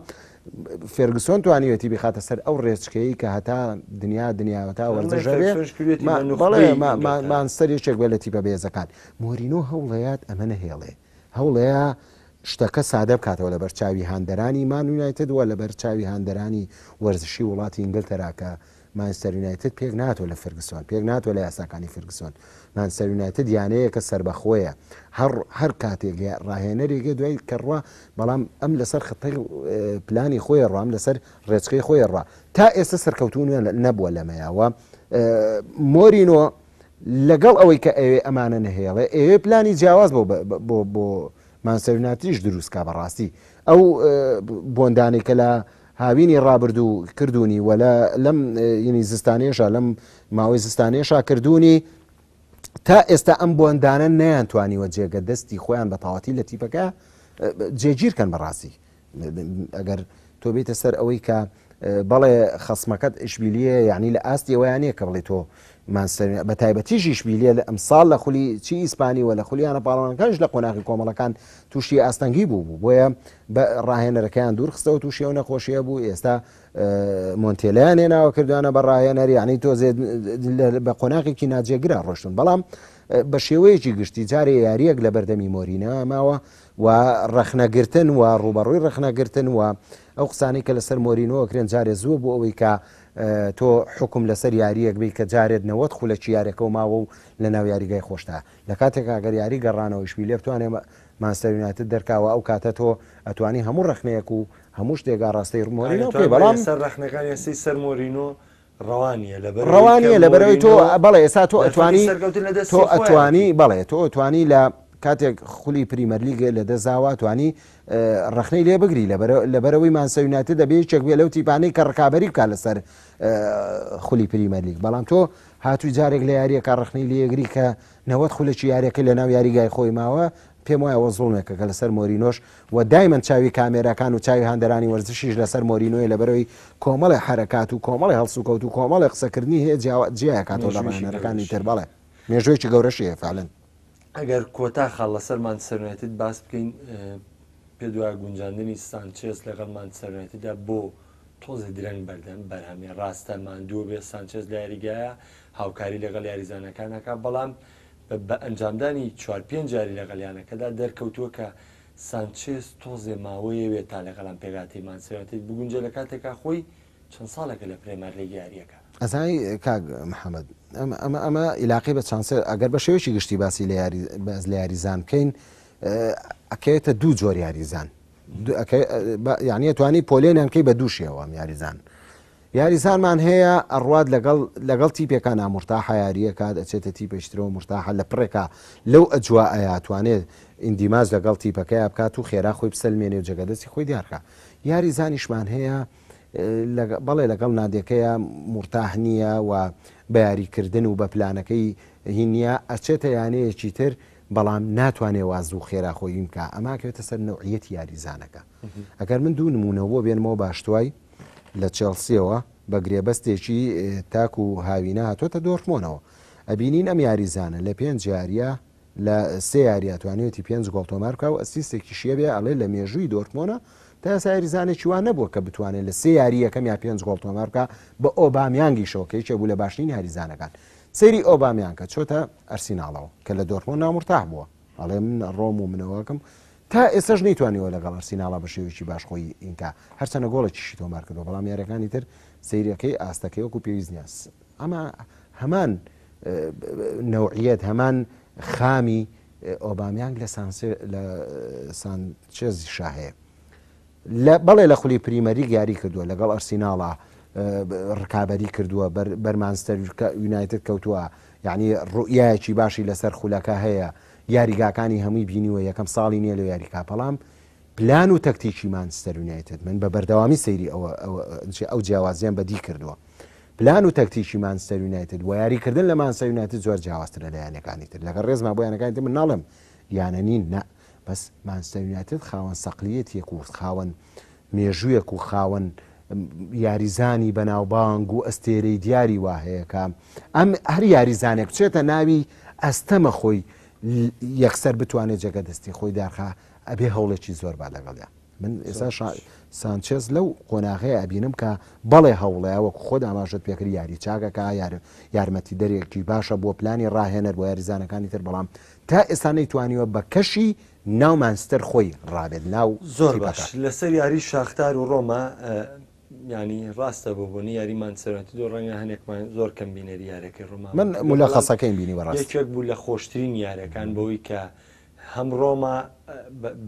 فێرگسۆن توانیوێتی بیخاتە سەر ئەو ڕێچکەی کە هەتا دنیا دنیاوە تا وەرزش هەبێ بەڵێ مانچستەر یەکێک بێ لە تیپە بەهێزەکان مۆرینۆ هەوڵەیات ئەمە نەهێڵێ هەوڵەیە شتەکە سادە بکاتەوە لەبەر چاوی هاندەرانی مان یونایتد وە لەبەر چاوی هاندەرانی وەرزشی وڵاتی ئینگلتەرا کە مانچستەر یونایتد پێک ناتوە لە فێرگسۆن، پێک ناتوە لە یاساکانی فێرگسۆن. مانچستەر یونایتد یانەیەکە سەربەخۆیە، هەر هەر کاتێک ڕاهێنەرێک دوای کە ڕوا، بەڵام ئەم لەسەر خطەی پلانی خۆی ڕوا، ئەم لەسەر ڕێچکەی خۆی ڕوا. تا ئێستا سەرکەوتوو نەبووە لەمەیا و مۆرینۆ لەگەڵ ئەوەی کە ئەوێ ئەمانە نەهێڵێ، ئەوێ پلانی جیاواز بۆ بۆ بۆ مانچستەر یونایتدیش دروست کا بەڕاستی ئەو بۆندانەی کە لە هاوینی ڕابردوو کردوونی و لە لەم ینی زستانێشا لەم ماوەی زستانێشا کردوونی تا ئێستا ئەم بۆندانە نەیانتوانیوە جێگە دەستی خۆیان بە تەواتی لە تیپەکە جێگیر کەن بەڕاستی ئەگەر تۆ بیتە سەر ئەوەی کە بەڵێ خەسمەکەت ئیشبیلیە یعنی لە ئاستی ئەوەیان نییە کە بڵێ تۆ مانچستەر بە تایبەتیش ئیشبیلیە لە ئەمساڵ لە خولی چی ئیسپانی و لە خولی یانە پاڵەوانەکانیش لە قۆناغی کۆمەڵەکان تووشی ئاستەنگی بوو بوو بۆیە بە ڕاهێنەرەکەیان دوور خستەوە تووشی ئەو نەخۆشیە بوو ئێستا مۆنتێلیان هێناوە کردوانە بە ڕاهێنەر یعنی تۆزێ بە قۆناغێکی ناجێگرا ڕۆشتون بەڵام بە شێوەیەکی گشتی جارێ یاریەک لە بەردەمی مۆرینە ماوە و ڕەخنەگرتن و ڕوبەڕووی ڕەخنەگرتن و ئەو قسانەی کە لەسەر مۆرینۆ کرێن جارێ زووە بۆ ئەوەی کە تۆ حوکم لەسەر یارییەک بی کە جارێت 90 خولەکی یاریەکەو ماوە و لە ناو یاریگای خۆشتا لە کاتێکا گەر یاری گەڕانەوە ئیشبیلیە بتوانێ مانچستەر یونایتد دەرکا وە ئەو کاتە تۆ ئەتوانی هەموو ڕەخنەیەک و هەموو شتێک ئاڕاستەی مۆرینۆ بکەی بەڵام سەر ڕەخنەکان ئێستەی سەر مۆرینۆ ڕەوا نییە لەبەر ڕەوا نییە لەبەرئەوەی تۆ بەڵێ ئێستا تۆ ئەتوانی تۆ ئەتوانی بەڵێ تۆ ئەتوانی لە کاتێک خولی پریمەرلیگ لە دەستداوە توانی ڕەخنەی لێ بگری لەبەرەوەی مانچستەر یونایتد دەبێ یەکێک بێ لەو تیپانەی کە ڕکابەری بکات لەسەر خولی پریمەرلیگ بەڵام تۆ هاتووی جارێک لە یاریەکە ڕەخنەی لێگری کە 90 خولەکی یاریەکە لە ناو یاریگای خۆی ماوە پێم وایە وە زوڵمێکە کە لەسەر مۆرینۆش و دایمەن چاوی کامێراکان و چاوی هاندەرانی وەرزشیش لەسەر مۆرینۆیە لەبەرەوەی کۆمەڵێ حەرەکات و کۆمەڵێ هەڵسوکەوت و کۆمەڵێ قسەکردنی هەیە جیاکاتەوە لە ڕاهێنەرەکانی تر بەڵێ مێژوویەکی گەورەشی هەیە فعلەن. ئەگەر کۆتا خاڵ لەسەر مانچستەر یونایتد باس بکەین. پێت وایە گونجاندنی سانچێز لەگەڵ مانچستەر یونایتددا بۆ تۆزێ درەنگ بەردەم بەرهەمێ ڕاستە ماندووە بێ سانچێز لە یاریگایە هاوکاری لەگەڵ یاریزانەکان ئەکا بەڵام بە ئەنجامدانی چوار پێنج یاری لەگەڵ یانەکەدا دەرکەوتووە کە سانچێز تۆزێ ماوەیەوێت تا لەگەڵ ئەم پێکهاتەی مانچستەر یونایتد بگونجێ لە کاتێکا خۆی چەند ساڵێکە لە پرێمەرلیگ یارییەکە. ئەزانی کاک محەمەد ئەمە ئەمە ئەمە ئیلاقەی بە چانسێر ئەگەر بە شێوەیەکی گشتی باسی لە یاری باس لە یاریزان بکەین ئەکەوێتە دوو جۆر یاریزان یعنی توانی پۆلێنیان کەی بە دوو شێوە ئەم یاریزان یاریزانمان هەیە ئەڕوات لەگەڵ لەگەڵ تیپێکا نامورتاحە یاریەکات ئەچێتە تیپێکترەوە مرتاحە لە پڕێکا لەو ئەجوا ئەیاتوانێت ئیندیماج لەگەڵ تیپەکەیا بکات و خێرا خۆی بسەلمێنێ و جێگەدەستی خۆی دیارکە یاریزانیشمان هەیە بەڵێ لەگەڵ نادێکەیە مورتاح نییە و بە یاریکردن و بە پلانەکەی هی نییە ئەچێتە یانەیەکی تر بەڵام ناتوانێ وا زوو خێرا خۆی بکا ئەمە ئەکەوێتە سەر نەوعیەتی یاریزانەکە ئەگەر من دوو نموونە بۆ بێنمەوە باشتوای لە چێڵسیەوە بە گرێبەستێکی تاکو هاوینە هاتۆتە دۆرتمۆنەوە ئەبینین ئەم یاریزانە لە پێنج یاریە لە سێ یارییا توانیویەتی پێنج گۆڵ تۆمار بکا و ئەسیستێکیشی هەبێ، ئەڵێ لە مێژووی دۆرتمۆنە تا ئێستا یاریزانێکی وا نەبووە کە بتوانێت لە سێ یاری یەکەم یا پێنج گۆڵ تۆمار بکا بە ئۆبامیانگیشەوە کە یەکێک بوو لە باشترین یاریزانەکان. سەیری ئۆبامیانگ کە چۆتە ئەرسیناڵەوە کە لە دۆرتمۆند نامورتاح بووە ئەڵێ من ئەڕۆم و منەوەکەم تا ئێستاش نەیتوانیوە لەگەڵ ئەرسیناڵا بە شێوەیەکی باش خۆی ئینکا هەرچەنە گۆڵێکیشی تۆمار کردووە بەڵام یاریەکانی تر سەیرەکەی ئاستەکەی وەکو پێویست نییە ئەمە هەمان نەوعیەت هەمان خامی ئۆبامیانگ لە لە سانچێزیشا هەیە لە بەڵێ لە خولی پریمەریگ یاری کردووە لەگەڵ ئەرسیناڵا ڕکابەری کردووە بەر مانستەر یونایتد کەوتووە یعنی ڕوئیایەکی باشی لەسەر خولەکە هەیە یاریگاکانی هەمووی بینیوە یەکەم ساڵی نییە لە یاریکا بەڵام پلان و تەکتیکی مانچستەر یونایتد من بە بەردەوامی سەیری ئەوە ئەو جیاوازیان بەدی کردووە پلان و تەکتیکی مانچستەر یونایتد و یاریکردن لە مانچستەر یونایتد زۆر جیاوازترە لە یانەکانی تر لەگەڵ ڕێزما بۆ یانەکانی تر من ناڵێم یانە نین نا بەس مانچستەر یونایتد خاوەن سەقلیەتێک و خاوەن مێژوویەک و خاوەن یاریزانی بەناوبانگ و ئەستێرەی دیاری وا هەیە کە ئەم هەر یاریزانێک بچێتە ناوی ئەستەمە خۆی یەکسەر بتوانێت جێگە دەستی خۆی دارخا ئەبێ هەوڵێکی زۆر با لەگەڵیا من ئێستا سانچێز لەو قۆناغەیە ئەبینم کە بەڵێ هەوڵەیە وەکو خۆت ئاماژەت پێکرد یاری چاکەکە یار یارمەتی دەرێکی باشە بۆ پلانی ڕاهێنەر بۆ یاریزانەکانی تر بەڵام تا ئێستا نەیتوانیوە بە کەشی ناو مانچستەر خۆی ڕابێت ناو زۆر باش لەسەر یاری شاختار و ڕۆما ینی ڕاستە بۆ بۆنی یاری مانچستەر یونایتد و ڕەنگە هەنێکمان زۆر کەم بینەری یارەکەی ڕۆما من ملەخەسەکەیم بینی بەڕاست یەکێک بوو لە خۆشترین یارەکان بەوەی کە هەم ڕۆما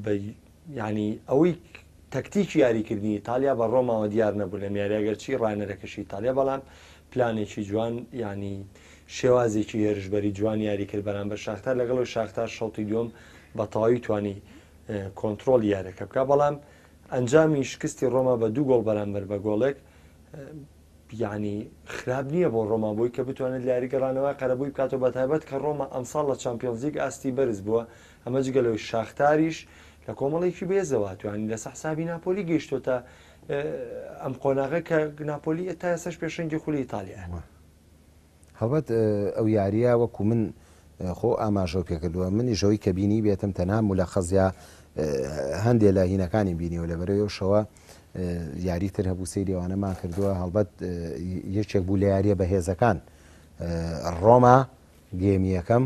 بە یانی ئەوەی تەکتیکی یاریکردنی ئیتالیا بە ڕۆماوە دیار نەبوو لەم یاریە گەرچی ڕاهێنەرەکەشی ئیتالیا بەڵام پلانێکی جوان یانی شێوازێکی هێرشبەری جوان یاری کرد بەرامبەر شاختار لەگەڵ شاختار شەوتی دووەم بە تەواوی توانی کۆنتترۆل یارەکە بکە بەڵام ئەنجامی شکستی ڕۆما بە دوو گۆڵ بەرامبەر بە گۆڵێک یانی خراپ نییە بۆ ڕۆما بۆی کە بتوانێت لە یاری گەڕانەوە قەرەبووی بکاتەوە بەتایبەت کە ڕۆما ئەمساڵ لە چامپیۆنزلیگ ئاستی بەرز بووە ئەمە جگە لەوەی شاختاریش لە کۆمەڵێکی بێزەوە هاتووە یانی لەسەر حسابی ناپۆلی گەیشتۆتە ئەم قۆناغە کە ناپۆلی تا ئێستاش پێشەنگی خولی ئیتالیایە. هەڵبەت ئەو یارییە وەکو من خۆ ئاماژەو پێکردووە منیش ئەوەی کە بینی بێتم تەنها مولەخەز یا هەندێ لە هینەکانی بینیوە لە بەرەوەی ئەو شەوە یاری تر هەبوو سەیری ئەوانەمان کردووە هەڵبەت یەکێک بوو لە یاریە بەهێزەکان ڕۆما گێمی یەکەم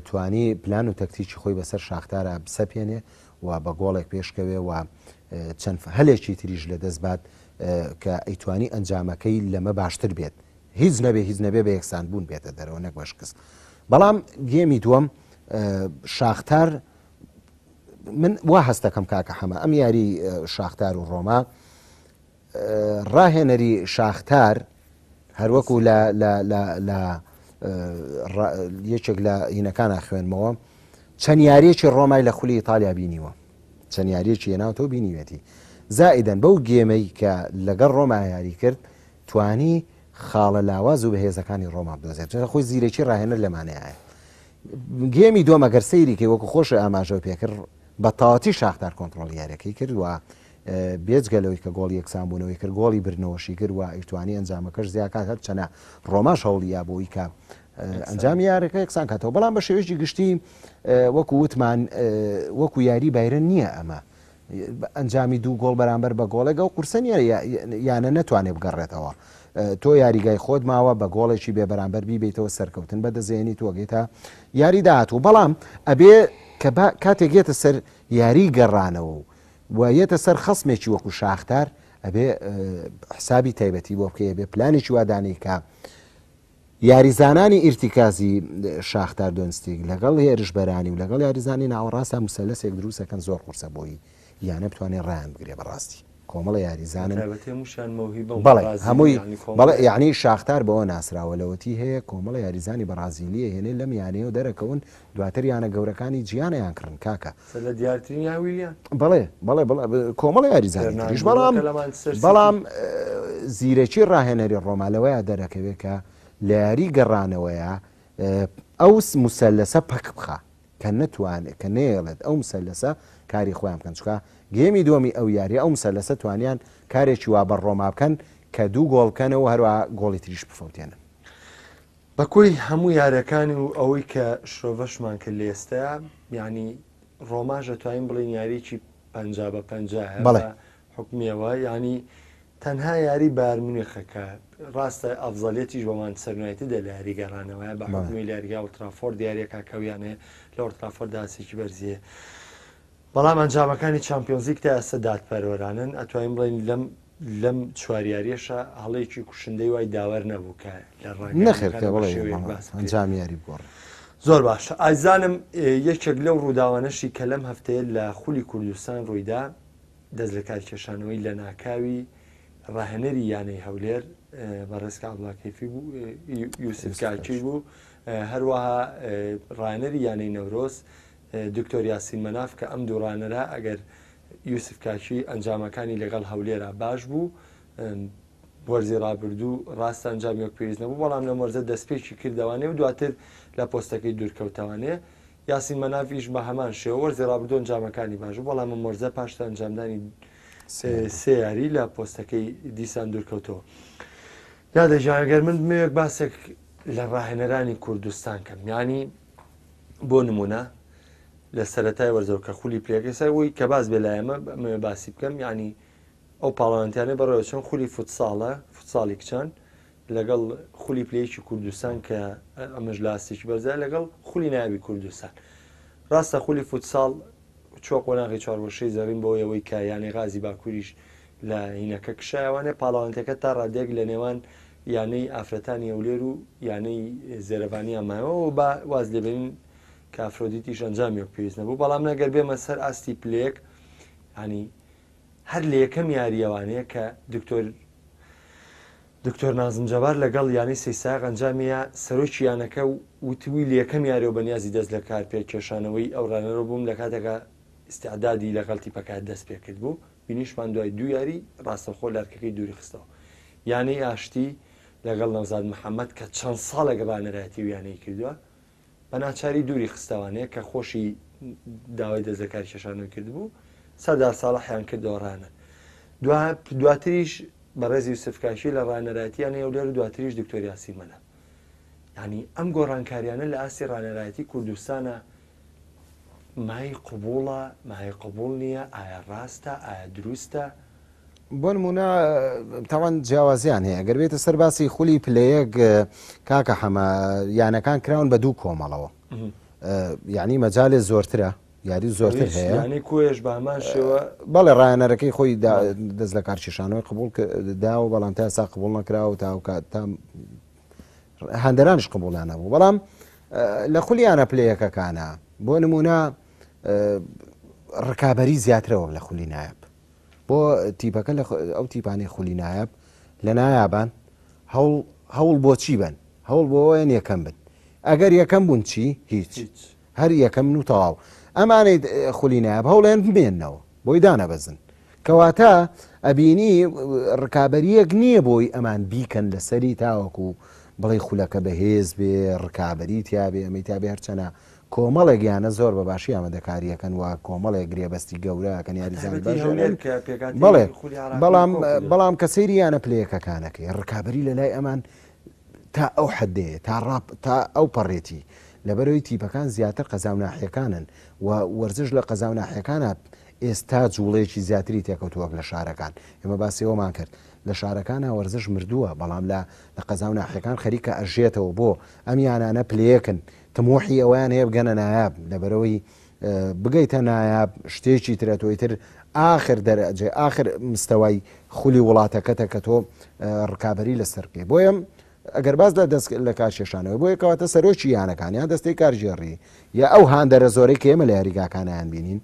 توانی پلان و تەکتیکی خۆی بەسەر شاختارا بسەپێنێ و بە گۆڵێک پێشکەوێ و چەند هەلێکی تریش لە دەست بات کە ئەیتوانی ئەنجامەکەی لەمە باشتر بێت هیچ نەبێ هیچ نەبێ بە یەکسان بوون بێتە دەرەوە نەک بە شکست بەڵام گێمی دووەم شاختار من وا هەستەکەم کاکە حەمە ئەم یاری شاختار و ڕۆما ڕاهێنەری شاختار هەروەکو لە لە لە لە یەکێک لە هینەکانە خوێنمەوە چەند یاریەکی ڕۆمای لە خولی ئیتالیا بینیوە چەند یاریەکی هێناوتەوە بینیوێتی زائیدەن بەو گێمەی کە لەگەڵ ڕۆما یاری کرد توانی خاڵە لاواز و بەهێزەکانی ڕۆما بدۆزێت چونکە خۆی زیرەکی ڕاهێنەر لەمانەیە گێمی دووەم ئەگەر سەیری کەی وەکو خۆش ئاماژەو پێکرد بە تەواتی شاختار کۆنتڕۆڵی یاریەکەی کرد و بێجگە لەوەی کە گۆڵی یەکسان بوونەوەی کرد گۆڵی بردنەوەشی کرد و ئەیتوانی ئەنجامەکەش زیاکات هەرچەنە ڕۆماش هەوڵی یا بۆی کە ئەنجامی یارەکە یەکسان کاتەوە بەڵام بە شێوەیەکی گشتی وەکو وتمان وەکو یاری بایرن نییە ئەمە. ئەنجامی دوو گۆڵ بەرامبەر بە گۆڵێک ئەو قورسە نییە یانە نەتوانێ بگەڕێتەوە. تۆ یاریگای خۆت ماوە بە گۆڵێکی بێ بەرامبەر بیبەیتەوە سەرکەوتن بەدەستێنیت و ئەگەیتە یاری داهاتوو بەڵام ئەبێ کە کاتێک یەتە سەر یاری گەڕانەوە و و یەتە سەر خەسمێکی وەکو شاختار ئەبێ حسابی تایبەتی بۆ بکەی ئەبێ پلانێکی وا دانێی کە یاریزانانی ئیرتیکازی شاختار دۆنستیک لەگەڵ هێرشبەرانی و لەگەڵ یاریزانی ناوەڕاستە مسەلەسێک دروستەکەن زۆر قورسە بۆی یانە بتوانێت ڕایان بگرێ بەڕاستی کۆمەڵە یاریزانن بەڵێ هەمووی بەڵێ یعنی شاختار بەوە ناسراوە لەوەتی هەیە کۆمەڵە یاریزانی بەڕازیلیە هێنێ لەم یانەیە و دەرەکەون دواتر یانە گەورەکانی جیانیان کڕن کاکە لە دیارترین ویلیان بەڵێ بەڵێ بەڵێ کۆمەڵە یاریزانی تریش بەڵام بەڵام زیرەکی ڕاهێنەری ڕۆما لەوەیە دەرەکەوێت کە لە یاری گەڕانەوەیە ئەو مسەلەسە پەک بخە کە نەتوانێت کە نەیەڵێت ئەو مسەلەسە کاری خۆیان بکەن چکە گێمی دووەمی ئەو یاریە ئەو مسەلەسە توانیان کارێکی وا بە ڕۆما بکەن کە دوو گۆڵ بکەنەوە هەروە گۆڵی تریش بفەوتێنن. بە کۆی هەموو یارەکانی و ئەوەی کە شرۆڤەشمان کرد لە ئێستایا یانی ڕۆماش ئەتوانین بڵێین یاریی 50 بە 50 بەڵێ حکومیەوە یانی تەنها یاری بایرن میونخە کە ڕاستە ئەفزەلیەتیش بە مانچستەر یونایتدە لە یاری گەڕانەوەیە بە حوکمی لە یاریگا ئۆڵترافۆرد یاریەکە کە ئەو یانەیە لە ئۆڵترافۆرد ئاستێکی بەرزی هەیە بەڵام ئەنجامەکانی چامپیۆنزلیگ تا ئێستا دادپەروەرانن ئەتوانین بڵێین لەم لەم چوار یاریەشە هەڵەیەکی کوشندەی وای داوەر نەبوو کە لە نەخێر کە بڵێ ئەنجام یاری بگۆڕێ. زۆر باشە ئازیزانم یەکێک لەو ڕووداوانەشی کە لەم هەفتەیە لە خولی کوردستان ڕوویدا دەست لەکارکێشانەوەی لەناکاوی ڕاهێنەری یانەی هەولێر بەڕێز کاک عەبدوڵا کەیفی بوو یوسف کاکی بوو هەروەها ڕاهێنەری یانەی نەورۆز دکتۆر یاسین مەناف کە ئەم دوو ڕانەرە ئەگەر یوسف کاکی ئەنجامەکانی لەگەڵ هەولێرا باش بوو وەرزی ڕابردوو ڕاستە ئەنجامی وەک پێویست نەبوو بەڵام لەم وەرزە دەستپێکی کردەوانێ و دواتر لە پۆستەکەی دوورکەوتەوانێ یاسین مەنافیش بە هەمان شێوە وەرزی ڕابردوو ئەنجامەکانی باش بوو، بەڵام ئەم وەرزە پاش ئەنجامدانی سێ یاری لە پۆستەکەی دیسان دوورکەوتەوە. نادە گیان گەر من بمەوێت باسێک لە ڕاهێنەرانی کوردستان کەم یانی بۆ نمونە لە سەرەتای وەرزەوە کە خولی پلەکە سەر وی کە باز بێ لایەمە بمەوێ باسی بکەم یانی ئەو پاڵەوانتیانە بەڕێوە چۆن خولی فوتساڵە فوتساڵی کچان لەگەڵ خولی پلە یەکی کوردستان کە ئەمەش لە ئاستێکی بەرزە لەگەڵ خولی نایابی کوردستان ڕاستە خولی فوتساڵ چوە قۆناغی چوارگۆشەی زەڕین بۆ ئەوەی کە یانەی غازی باکووریش لە هینەکە کشایەوانێ پاڵەوانتەکە تا ڕادێک لە نێوان یانەی ئافرەتانی هەولێر و یانەی زێرەڤانیان مایەوە با واز لێبێنین کە ئەفرۆدیتیش ئەنجامی وەک پێویست نەبوو بەڵام نەگەر بێمە سەر ئاستی پلەیەک ینی هەر لە یەکەم یارییەوانەیە کە دکتۆر دکتۆر نازم جەبار لەگەڵ یانەی سەیسایق ئەنجامییا، سەرۆکی یانەکە وتبووی لە یەکەم یاریەوە بەنیازی دەست لە کار پێ کێشانەوەی ئەو ڕانەرە بووم لە کاتێکا ئیستعدادی لەگەڵ تیپەکە دەست پێ کردبوو، بینیشمان دوای دوو یاری ڕاستەوخۆ لارکەکەی دووری خستەوە. یانەی ئاشتی لەگەڵ نەوزاد محەمەد کە چەند ساڵێک ڕانەرایەتی ئەو یانەی کردووە، بە ناچاری دووری خستەوانێ کە خۆشی داوای دەست لەکار کێشانەوەی کردبوو، سەردار ساڵحیان کردەوە ڕانەر. دواتریش بەڕێز یوسف کاکی لە ڕانەرایەتی یانەی هەولێر و دواتریش دکتۆر یاسین مەلا. یانی ئەم گۆڕانکاریانە لە ئاستی ڕانەرایەتی کوردستانە مای قبوڵە، مای قبوڵ نییە، ئایا ڕاستە، ئایا دروستە؟ بۆ نمونە تاوان جیاوازیان هەیە گەر بێتە سەر باسی خولی پلەیەک کاکە حەمە یانەکان کراون بە دوو کۆمەڵەوە یعنی مەجالێ زۆرترە یاری زۆرتر هەیە یانی کۆیەش بە هەمان شێوە بەڵێ ڕایەنەرەکەی خۆی دەست لە کارکێشانەوەی قبول داوە بەڵام تا ئێستا قبول نەکراوە تا کات تا هەندەرانش قبوڵیان نەبوو بەڵام لە خولیانە پلەیەکەکانە بۆ نمونە ڕکابی زیاترەوە لە خولی نایب بۆ تیپەکە لە ئەو تیپانەی خولی نایاب لە نایابان هەوڵ هەوڵ بۆچی بن هەوڵ بۆ ئەوەیان یەکەم بن ئەگەر یەکەم بوون چی هیچ هەر یەکەم و تەواو ئەمانەی خولی نایاب هەوڵێن بمێنەوە بۆی دانەبەزن کەواتە ئەبینی ڕکابەریەک نییە بۆی ئەمان بیکەن لەسەری تاوەکو بڵێ خولەکە بەهێز بێ ڕکابی تیاابێ ئەمەی تابێ هەرچەنە کۆمەڵێک یانە زۆر بە باشی ئامادەکارییەکەن و کۆمەڵێک گرێبەستی گەورە ئەکەن یاریزانی بەتایبەتی باش هەولێر ئەهێنن کە پێکهاتەی بەڵێ خولی عێراقی بەڵام کۆ کردووەتەوە. بەڵام کە سەیری یانە پلەیەکەکانەکەی ڕکابەری لە لای ئەمان تا ئەو حەدەیە تا ڕاپ تا ئەو پەڕێتی لەبەرەوەی تیپەکان زیاتر قەزا و ناحیەکانن و وەرزش لە قەزا و ناحیەکانە. ئێستا جوڵەیەکی زیاتری تێکەوتووە وەک لە شارەکان. ئێمە باسی ئەوەمان کرد لە شارەکانا وەرزش مردووە بەڵام لە لە قەزا و ناحیەکان خەریکە ئەژێتەوە بۆ ئەم یانانە پلەیەکن تموحی ئەوەیان هەیە بگەنە نایاب لەبەرئەوەی بگەیتە نایاب شتێکی ترە تۆ ئیتر ئاخر دەرەجێ ئاخر مستەوای خولی وڵاتەکەتە کە تۆ ڕکابەری لەسەر بکەی بۆیە ئەگەر باس لە دەست لە کارکێشانەوە بۆیە کەواتە سەرۆکی یانەکان یان دەستەی کارگێڕی یا ئەو هاندەرە زۆرەی کە ئێمە لە یاریگاکانیان بینین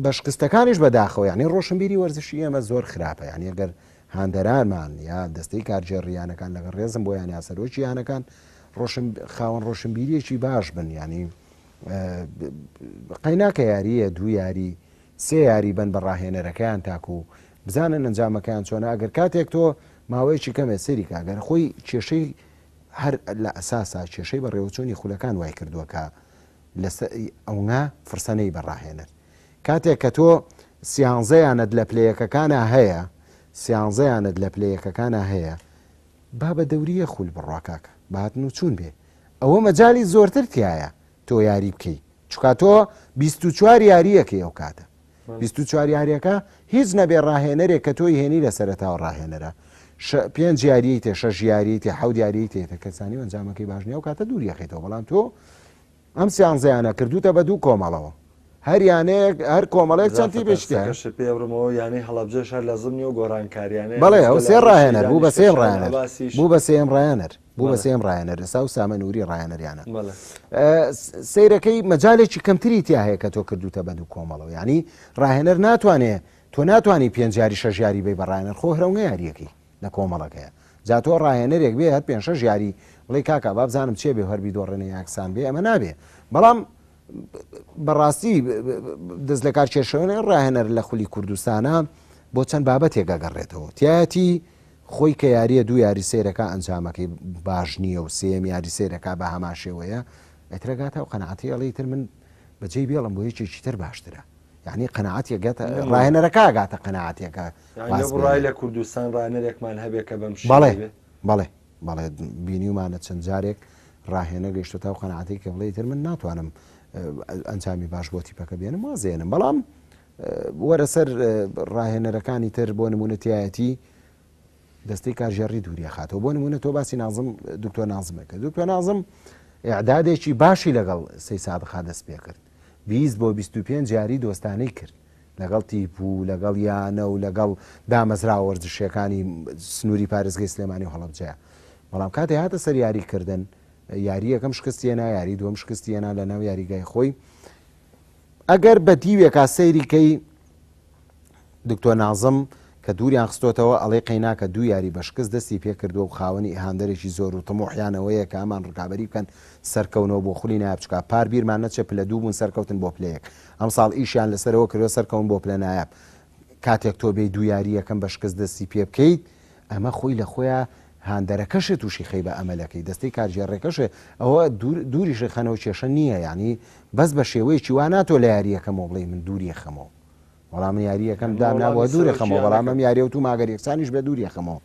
بە شکستەکانیش بەداخەوە یعنی ڕۆشنبیری وەرزشی ئێمە زۆر خراپە یعنی ئەگەر هاندەرانمان یا دەستەی کارگێڕی یانەکان لەگەڵ ڕێزم بۆیان یا سەرۆکی یانەکان ڕۆشن خاوەن ڕۆشنبیریەکی باش بن یعنی قەیناکە یاریە دوو یاری سێ یاری بن بە ڕاهێنەرەکەیان تاکو بزانن ئەنجامەکەیان چۆنە ئەگەر کاتێک تۆ ماوەیەکی کەمێ سەیری کە گەر خۆی کێشەی هەر لە ئەساسا کێشەی بەڕێوەچوونی خولەکان وای کردووە کە لەسەر ئەونا فرسەنەی بە ڕاهێنەر کاتێک کە تۆ سیانزەیانت لە پلەیەکەکانە هەیە سیانزەیانت لە پلەیەکەکانە هەیە با بە دەوریە خول بڕوا کاکە باتن و چوون بێ ئەوە مەجای زۆرتر تایە تۆ یاری بکەی چکا تۆ 24 یاریەکەی ئەو کاتە 24 یاریەکە هیچ نەبێ ڕاهێنەرێک کە تۆی هێنی لە سەرەتاوە ڕاهێنەرە پێنج یاریی تێ شەش یاریی تێ حەوت یاریی تێتە کەسانی و ئەنجامەکەی باش نیە و کاتە دووری ئەخەیتەوە بەڵام تۆ ئەم سیانزەیانە کردوتە بە دوو کۆمەڵەوە هەر یانەیەک هەر کۆمەڵێک چەند تیپێکی تیایە. قسەکەشت پێ بڕمەوە یانەی هەڵەبجەش هەر لە زمنی و گۆڕانکاریانەیە بەڵێ ئەو سێ ڕاهێنەر بوو بە سێم ڕاهێنەر بوو بە سێم ڕاهێنەر بوو بە سێم ڕاهێنەر ئێستا ئوسامە نوری ڕاهێنەریانە سەیرەکەی مەجالێکی کەمتری تیا هەیە کە تۆ کردوتە بە دوو کۆمەڵەوە یعنی ڕاهێنەر ناتوانێ تۆ ناتوانانی پێنج یاری شەش یاری بی بە ڕاهێنەر خۆ هەرەونگە یاریەکەی لە کۆمەڵەکەیە جا تۆ ڕاهێنەرێک بێ هەر پێنج شەش یاری بڵێ کاکە با بزانم چێ بێ هەر بیدۆڕێنێ یاکسان بێ ئەمە نابێ بەڵام بەڕاستی دەست لەکار کێشەوەێ ڕاهێنەر لە خولی کوردستانە بۆ چەند بابەتێک ئەگەڕێتەوە تایەتی خۆی کە یاریە دوو یاری سیرەکە ئەنجامەکەی باش نییە و سێم یاری سیرەکە بە هەمان شێوەیە ئەترەگاتە و قەنەعەتی ئەڵێ تر من بەجێی بێڵم بۆ یەکێکی تر باشترە یعنی قەنەعەتێک گاتە ڕاهێنەرەکە گاتە قەنەعەتێکە ڕای لە کوردستان ڕاهێنەرێکمان هەبێ کە بەم بەڵێ بەڵێ بەڵێ بینیومانە چەند جارێک ڕاهێنەر گەیشتۆتە ئەو قەناعەتەی کە بڵێ ئیتر من ناتوانم ئەنجامی باش بۆ تیپەکە بێنم وازێنم بەڵام وەرە سەر ڕاهێنەرەکانی تر بۆ نمونە تایەتی دەستەی کارگێڕی دووریە خاتەوە بۆ نمونە تۆ باسی نازم دکتۆر نازمەکە دکتۆر نازم ئەعدادێکی باشی لەگەڵ سەی سادقا دەست پێ کرد 20 بۆ 25 یاری دۆستانەی کرد لەگەڵ تیپ و لەگەڵ یانە و لەگەڵ دامەزراوە وەرزشییەکانی سنووری پارێزگەی سلێمانی و هەڵەبجەیە. بەڵام کاتێ هاتە سەر یاریکردن، یاری یەکەم شکستی هێنا، یاری دووەم شکستی هێنا لە ناو یاریگای خۆی. ئەگەر بە دیوێکا سەیری کەی دکتۆر نازم کە دووریان خستۆتەوە ئەڵێ قەیناکە دوو یاری بە شکست دەستی پێکردووە و خاوەنی هاندەرێکی زۆر و تموحیانەوەیە کە ئەمان ڕکابەری بکەن سەرکەونەوە بۆ خولی نایاب چکا پار بیرمان نەچێ پلە دوو بوون سەرکەوتن بۆ پلە یەک ئەمساڵ ئیشیان لەسەرەوە کردوە سەرکەون بۆ پلە نایاب کاتێک تۆ بێی دوو یاری یەکەم بە شکست دەستی پێ بکەیت ئەمە خۆی لە خۆیا هاندەرەکەشێ توشی خەیبە ئەمەلەکەی دەستەی کارگێڕێکەشێ ئەوە دووریشی خەنەوە کێشە نییە یانی بەس بە شێوەیەکی وا ناتۆ لە یاری یەکەمەوە بڵێی من دووری خەمەوە وەڵام من یاری یەکەم دام نابووە دوورێ خەمەوە بەڵام ئەم یاریە و توم ئەگەر یەکسانیش بێ دووری خەمەوە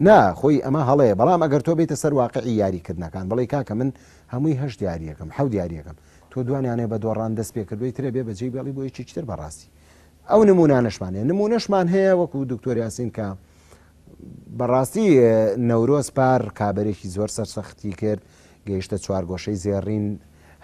نا خۆی ئەمە هەڵەیە بەڵام ئەگەر تۆ بیتە سەر واقعی یاریکردنەکان بڵێ کاکە من هەمووی هەشت یاریەکەم حەوت یاریەکەم تۆ دوانیانێ بە دۆڕان دەست پێ کردووی ترە بێ بەجێی بێڵی بۆ یەکێکی تر بەڕاستی ئەو نمونانەشمان هەیە نمونەشمان هەیە وەکو دکتۆر یاسین کە بەڕاستی نەورۆز پار ڕکابەرێکی زۆر سەرسەختی کرد گەیشتە چوارگۆشەی زێڕین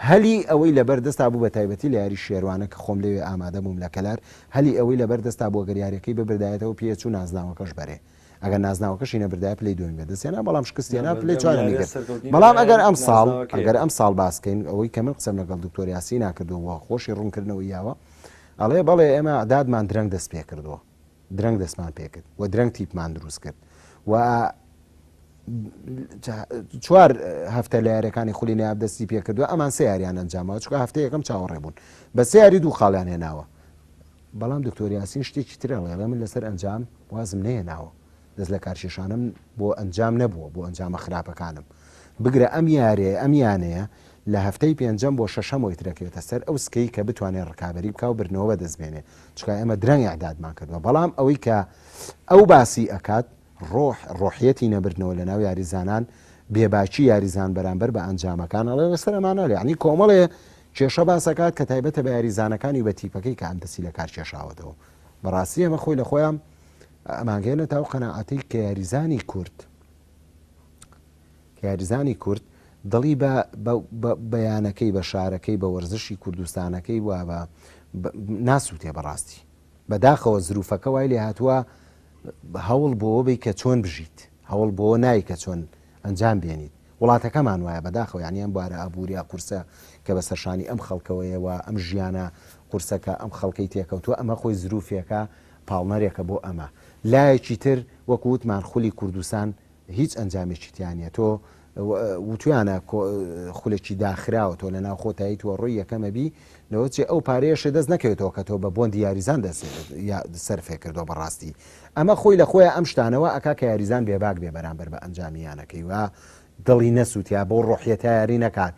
هەلی ئەوەی لەبەر دەستا بوو بە تایبەتی لە یاری شێروانە کە خۆم لەوێ ئامادە بووم لە کەلار هەلی ئەوەی لەبەر دەستا بوو گەر یاریەکەی ببردایەتەوە پێچوو نازناوەکەش بەرێ ئەگەر نازناوەکەشی نەبردایە پلەی دووەمی بەدەست هێنا بەڵام شکستی هێنا پلەی چوارەمی گرت بەڵام ئەگەر ئەم ساڵ ئەگەر ئەم ساڵ باسکەین ئەوەی کە من قسەم لەگەڵ دکتۆر یاسینا کردووە و خۆشی ڕوونکردنەوەی یاوە ئەڵێ بەڵێ ئێمە ئەعدادمان درەنگ دەست پێ کردووە درەنگ دەستمان پێ کرد و درەنگ تیپمان دروست کرد و چوار هەفتە لە یاریەکانی خولی نایاب دەستی پێکردووە ئەمان سێ یاریان ئەنجامەوە چکە هەفتە یەکەم چاوەڕێ بوون بە سێ یاری دوو خاڵیان هێناوە بەڵام دکتۆر یاسین شتێکی تر ئەڵێ، ئەڵێ من لەسەر ئەنجام وازم نەهێناوە، دەست لەکارکێشانم بۆ ئەنجام نەبووە، بۆ ئەنجامە خراپەکانم. بگرە ئەم یارەیە، ئەم یانەیە لە هەفتەی پێنجەم بۆ شەشەم ئیترەکەوێتە سەر ئەو سکەی کە بتوانێ ڕکابەری بکا و بردنەوە بەدەست بێنێ، چونکە ئێمە درەنگ ئیعدادمان کردووە. بەڵام ئەوەی کە ئەو باسی ئەکات، ڕۆح، ڕۆحیەتی نەبردنەوە لەناو یاریزانان، بێباکی یاریزان بەرامبەر بە ئەنجامەکان، ئەڵێ لەسەر ئەمانە، یەعنی کۆمەڵێ. کێشە باسەکات کە تایبەتە بە یاریزانەکانی و بە تیپەکەی کە ئەم دەستی لە کار کێشاوەتەوە. بەڕاستی ئەمە خۆی لە خۆیان ئەمانگەیەنێتە ئەو قەناعەتەی کە یاریزانی کورد کە یاریزانی کورد دڵی بە بە یانەکەی بە شارەکەی بە وەرزشی کوردستانەکەی و بە ناسووتێ بەڕاستی. بەداخەوە زروفەکە وای لێهاتووە هەوڵ بۆوە بەی کە چۆن بژیت هەوڵ بۆوە نای کە چۆن ئەنجام بێنیت وڵاتەکەمان وایە بەداخەوە یانی ئەم بارە ئابووریە قورسە کە بەسەر شانی ئەم خەڵکەوەیە و ئەم ژیانە قورسە کە ئەم خەڵکەی تێکەوتووە ئەمە خۆی زروفێکە پاڵنەرێکە بۆ ئەمە لایەکی تر وەکو وتمان خولی کوردستان هیچ ئەنجامێکی تیا نیە تۆ وتویانە خولێکی داخراوە تۆ لە ناو خۆتایی تۆ ڕۆی یەکەمە بی لەوە چێ ئەو پارەیەشێ دەست نەکەوێتەوە کە تۆ بە بۆندی یاریزان دەست سەرفێ کردووە بەڕاستی ئەمە خۆی لە خۆیان ئەم شتانەوە ئەکا کە یاریزان بێباک بێ بەرامبەر بە ئەنجامی یانەکەی و دڵی نەسووتیا بۆ ڕۆحیەتە یاری نەکات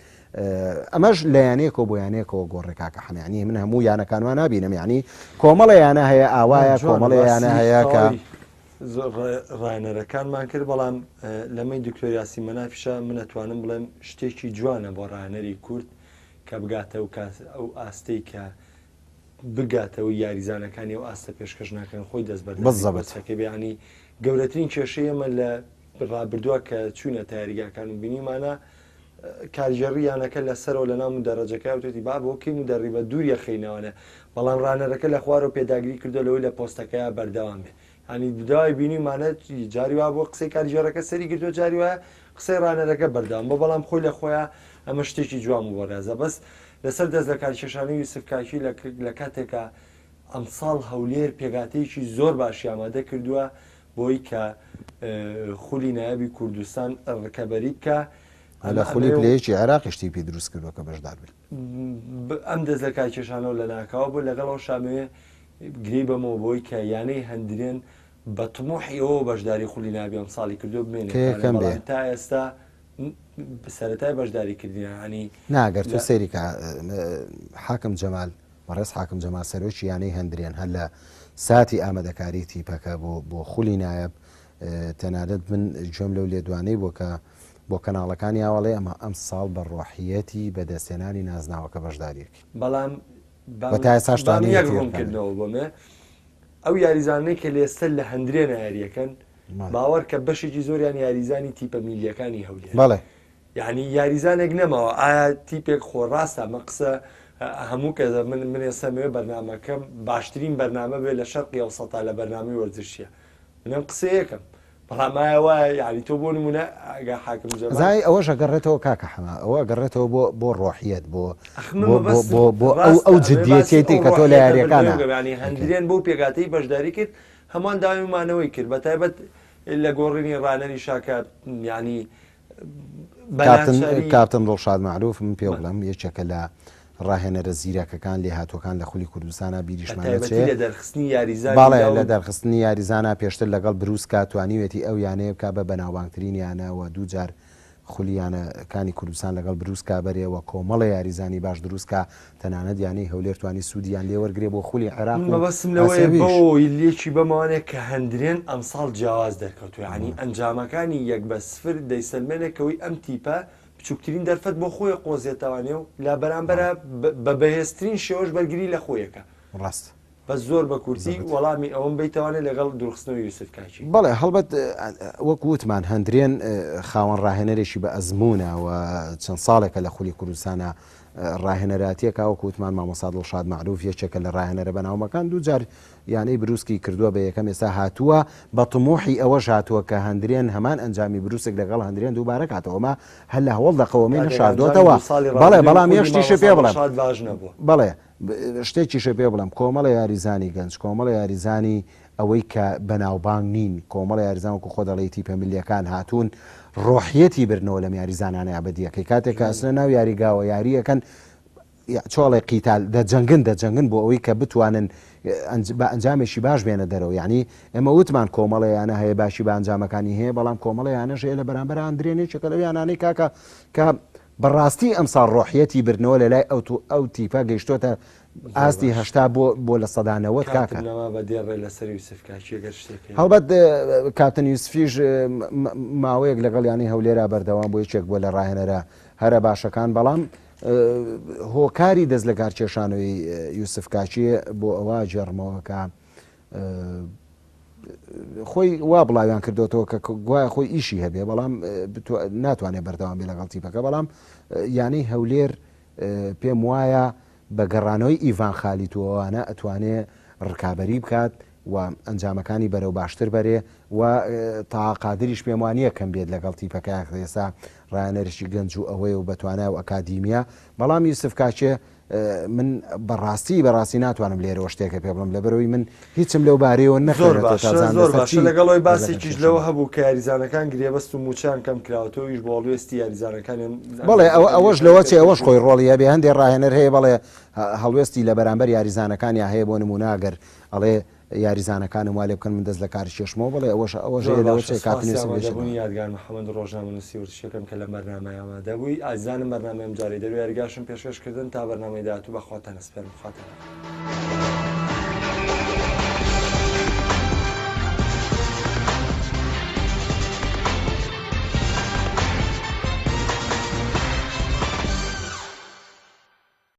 ئەمەش لە یانەیەکەوە بۆ یانەیەکەوە گۆڕێ کاکە حەمە یعنی من هەموو یانەکان وا نابینم یعنی کۆمەڵە یانە هەیە ئاوایە کۆمەڵە یانە هەیە کە ڕاهێنەرەکانمان کرد بەڵام لەمەی دکتۆر یاسین مەنافیشە من ئەتوانم بڵێم شتێکی جوانە بۆ ڕاهێنەری کورد کە بگاتە و کاس ئەو ئاستەی کە بگاتەوە یاریزانەکانی ئەو ئاستە پێشکەش ناکەن خۆی دەست بەردەکەی بیانی گەورەترین کێشەی ئێمە لە ڕابردووە کە چوونە تاریگاکان و بینیمانە کارگێڕی یانەکە لەسەرەوە لەناو مدەڕەجەکە وتێتی با بۆ کەی مدەڕی بە دوور یەخەینەوەە بەڵام ڕانەرەکە لە خوارەوە پێداگری کردو لەوەی لە پۆستەکەیا بەردەوام بێ ینی دوای بینیمانە جاری وا بۆ قسەی کارگێڕەکە سەری گرتووە جاری وایە قسەی ڕانەرەکە بەردەوام بۆ بەڵام خۆی لە خۆیان ئەمە شتێکی جوان بوو بەڕێزە بەس لەسەر دەست لە کارکێشانی یوسف کاکی لە کاتێکا ئەمساڵ هەولێر پێکهاتەیەکی زۆر باشی ئامادە کردووە بۆی کە خولی نایابی کوردستان ڕکەبەری بکە. لە خولی پلەیەکی عێراقیش تیپی دروست کردووە کە بەشدار بێت. ئەم دەست لە کارکێشانەوە لەناکاوە بوو لەگەڵ ئەو شامەیە گرێی بەمەوە بۆی کە یانەی هەندرێن بە تموحی ئەوە بەشداری خولی نابی ئەم ساڵی کردو بمێنێت تا ئێستا سەرەتای بەشداری کردنیانی ناگەر تۆ سەیری کە حاکم جەمال بەڕێز حاکم جەمال سەرۆکی یانەی هەندرێن هەر لە ساتی ئامادەکاری تیپەکە بۆ بۆ خولی نایەب تەنانەت من گوێم لەو لێدوانەی بووە کە بۆ کەناڵەکانی ئاواڵێ ئەمە ئەم ساڵ بە ڕۆحیەتی بەدەستهێنانی نازناوەکە بەشداریەکەی. بەڵام با تا ئێستاش با من یەک توانیویەتی ڕوونکردنەوە بۆمێ ئەو یاریزانانەی کە لێستە لە هەندرێنە یاریەکەن باوەڕ کە بەشێکی زۆریان یاریزانی تیپە میلیەکانی هەولێر بەڵێ. یانی یاریزانێک نەماوە ئایا تیپێک خۆ ڕاستە ئەمە قسە هەموو کەس من من ئێستا مەوێ بەرنامەکەم باشترین بەرنامە بێ لە شەرقی ئەوسەتا لە بەرنامەی وەرزشیە من ئەم قسەیەکەم بەڵام ئایا وایە یعنی تۆ بۆ نمونە ئەگە حاکم جەمال زای ئەوەش ئەگەڕێتەوە کاکە حەمە ئەوە ئەگەڕێتەوە بۆ بۆ ڕۆحیەت بۆ ئەخ من بۆ بۆ مەبەستم بۆ بۆ ئەو ڕاستە ئەو ئەمەوێ باسی جدیەتیەی ئەو کە تۆ لە ڕۆحیەتە یاریەکانا بردنەوە بکەم یعنی هەندرێن بەو پێکهاتەی بەشداری کرد هەمان داوای مانەوەی کرد بەتایبەت لە گۆڕینی ڕانەری شاکە یعنی کاپتن کاپتن دڵشاد مەعروف من پێ بڵێم یەکێکە لە ڕاهێنەرە زیرەکەکان لێهاتووەکان لە خولی کوردستانا بیریشمان نەچێ لە دەرخستنی یاریزان بەڵێ لە دەرخستنی یاریزانا پێشتر لەگەڵ بروسکا توانیوێتی ئەو یانەیە بکا بە بەناوبانگترین یانە و دووجار خولی یانەکانی کوردستان لەگەڵ بروسکا بەرێ و کۆمەڵێ یاریزانی باش دروست کا تەنانەت یانەی هەولێر توانی سوودیان لێ وەرگرێ بۆ خولی عێراق من و مەبەستم لەوەیە ئاسیاویش. بەوەی لێکی بەمەوانێ کە هەندرێن ئەمساڵ جیاواز دەرکەوتووە یانی ئەنجامەکانی یەک بە سفر دەیسەلمێنێ کەوەی ئەم تیپە بچووکترین دەرفەت بۆ خۆی قۆزێتەوانێ و لە بەرامبەرا بە بەهێزترین شێوەش بەرگری لە خۆیەکە. ڕاستە. بەس زۆر بە کورتی وەڵامی ئەوەم بەیتەوانێ لەگەڵ دوورخستنەوەی یوسف کاکی. بەڵێ هەڵبەت وەک وتمان هەندرێن خاوەن ڕاهێنەرێکی بە ئەزموونە و چەند ساڵێکە لە خولی کوردستانە ڕاهێنەراتیەکە وەک وتمان مامۆستا دڵشاد مەعروف یەکێکە لە ڕاهێنەرە بەناومەکان دووجار یانەی بروسکی کردووە بە یەکەم ئێستا هاتووە بە طموحی ئەوەش هاتووە کە هەندرێن هەمان ئەنجامی بروسک لەگەڵ هەندرێن دووبارە کاتەوە ئەمە هەر لە هەوڵ دەقەوەمەی نەشاردۆتەوە بەڵێ بەڵام یەک شتیشت پێ بڵێم بەڵێ شتێکیشت پێ بڵێم کۆمەڵە یاریزانی گەنج کۆمەڵە یاریزانی ئەوەی کە بەناوبانگ نین کۆمەڵە یاریزان وەکو خۆ دەڵێی تیپە ملیەکان هاتوون ڕۆحیەتی بردنەوە لەم یاریزانانەیا بەدیەکەی کاتێک کە ئەچنە ناو یاریگاوە یاریەکەن چۆڵێ قیتال دەجەنگن دەجەنگن بۆ ئەوەی کە بتوانن بە ئەنجامێکی باش بێنە دەرەوە یعنی ئێمە وتمان کۆمەڵە یانە هەیە باشی بە ئەنجامەکانی هەیە بەڵام کۆمەڵە یانەش هەیە لە بەرامبەر ئەندرێن یەکێکە لەو یانانەی کاکە کە بەڕاستی ئەمساڵ ڕۆحیەتی بردنەوە لە لای ئەو ئەو تیپە گەیشتۆتە ئاستی 80 بۆ بۆ 90% کاکە. نەما بە دێڕێ لەسەر یوسف کاکی گەر شتێک هەیە. هەڵبەت کاپتن یوسفیش ماوەیەک لەگەڵ یانەی هەولێرا بەردەوام بوو یەکێک بووە لە ڕاهێنەرە هەرە باشەکان بەڵام هۆکاری دەست لە کارکێشانەوەی یوسف کاچی بۆ ئەوە گێڕمەوە کە خۆی وا بڵاویان کردوەوە کە گوایە خۆی ئیشی هەبێ بەڵام ناتوانێت بەردەوام بێ لەگەڵ تیپەکە بەڵام یانەی هەولێر پێم وایە بە گەڕانەوەی ئیڤان خالیت و ئەوانە ئەتوانێ ڕکابەری بکات و ئەنجامەکانی بەرەو باشتر بەرێ و تەها قادریش پێم وانیە کەم بێت لەگەڵ تیپەکە ئێستا ڕایەنەرێکی گەنج و ئەوەیە و بەتوانای و ئەکادیمیە بەڵام یوسف کاکێ من بەڕاستی بەڕاستی ناتوانم لێرەوە شتێکە پێ بڵم لەبەرەوەی من هیچم لەو بارەیەوە زۆر نەخوێنێتەوە باشە تا زان زۆر لەسەر باشە چی لەگەڵ ئەوەی دەست باسێکیش لەوە لەکارکێشانەوە. هەبوو کە یاریزانەکان گرێبەست و مووچەیان کەم کراوەتەوە ئیش بۆ هەڵوێستی یاریزانەکانیان بەڵێ ئەوە ئەنجامدانی ئەوەش لەوە یاریەکان چێ ئەوەش پێش خۆی ڕۆڵی هەبێ هەندێ ڕاهێنەر هەیە بەڵێ هەڵوێستی لە بەرامبەر یاریزانەکانیا هەیە بۆ نموونە گەر ئەڵێ یاریزانەکانم وا لێ بکەن من دەست لە کار کێشمەوە بەڵێ ئەوەش ئەوەش زۆر هەیە لەوە باشە چێ سوپاسی کاپتن یوسف ئامادەبوونی لێشێنەوە. یادگار محەمەد ڕۆژنامەنووسی وەرزشیەکەم کە لەم بەرنامەیە ئامادە بووی ئازیزانم بەرنامەی ئەمجارەی دەرو یاریگاشم پێشکەش کردن تا بەرنامەی داهاتوو بە خواتان ئەسپێرم خواتان لەگەڵ.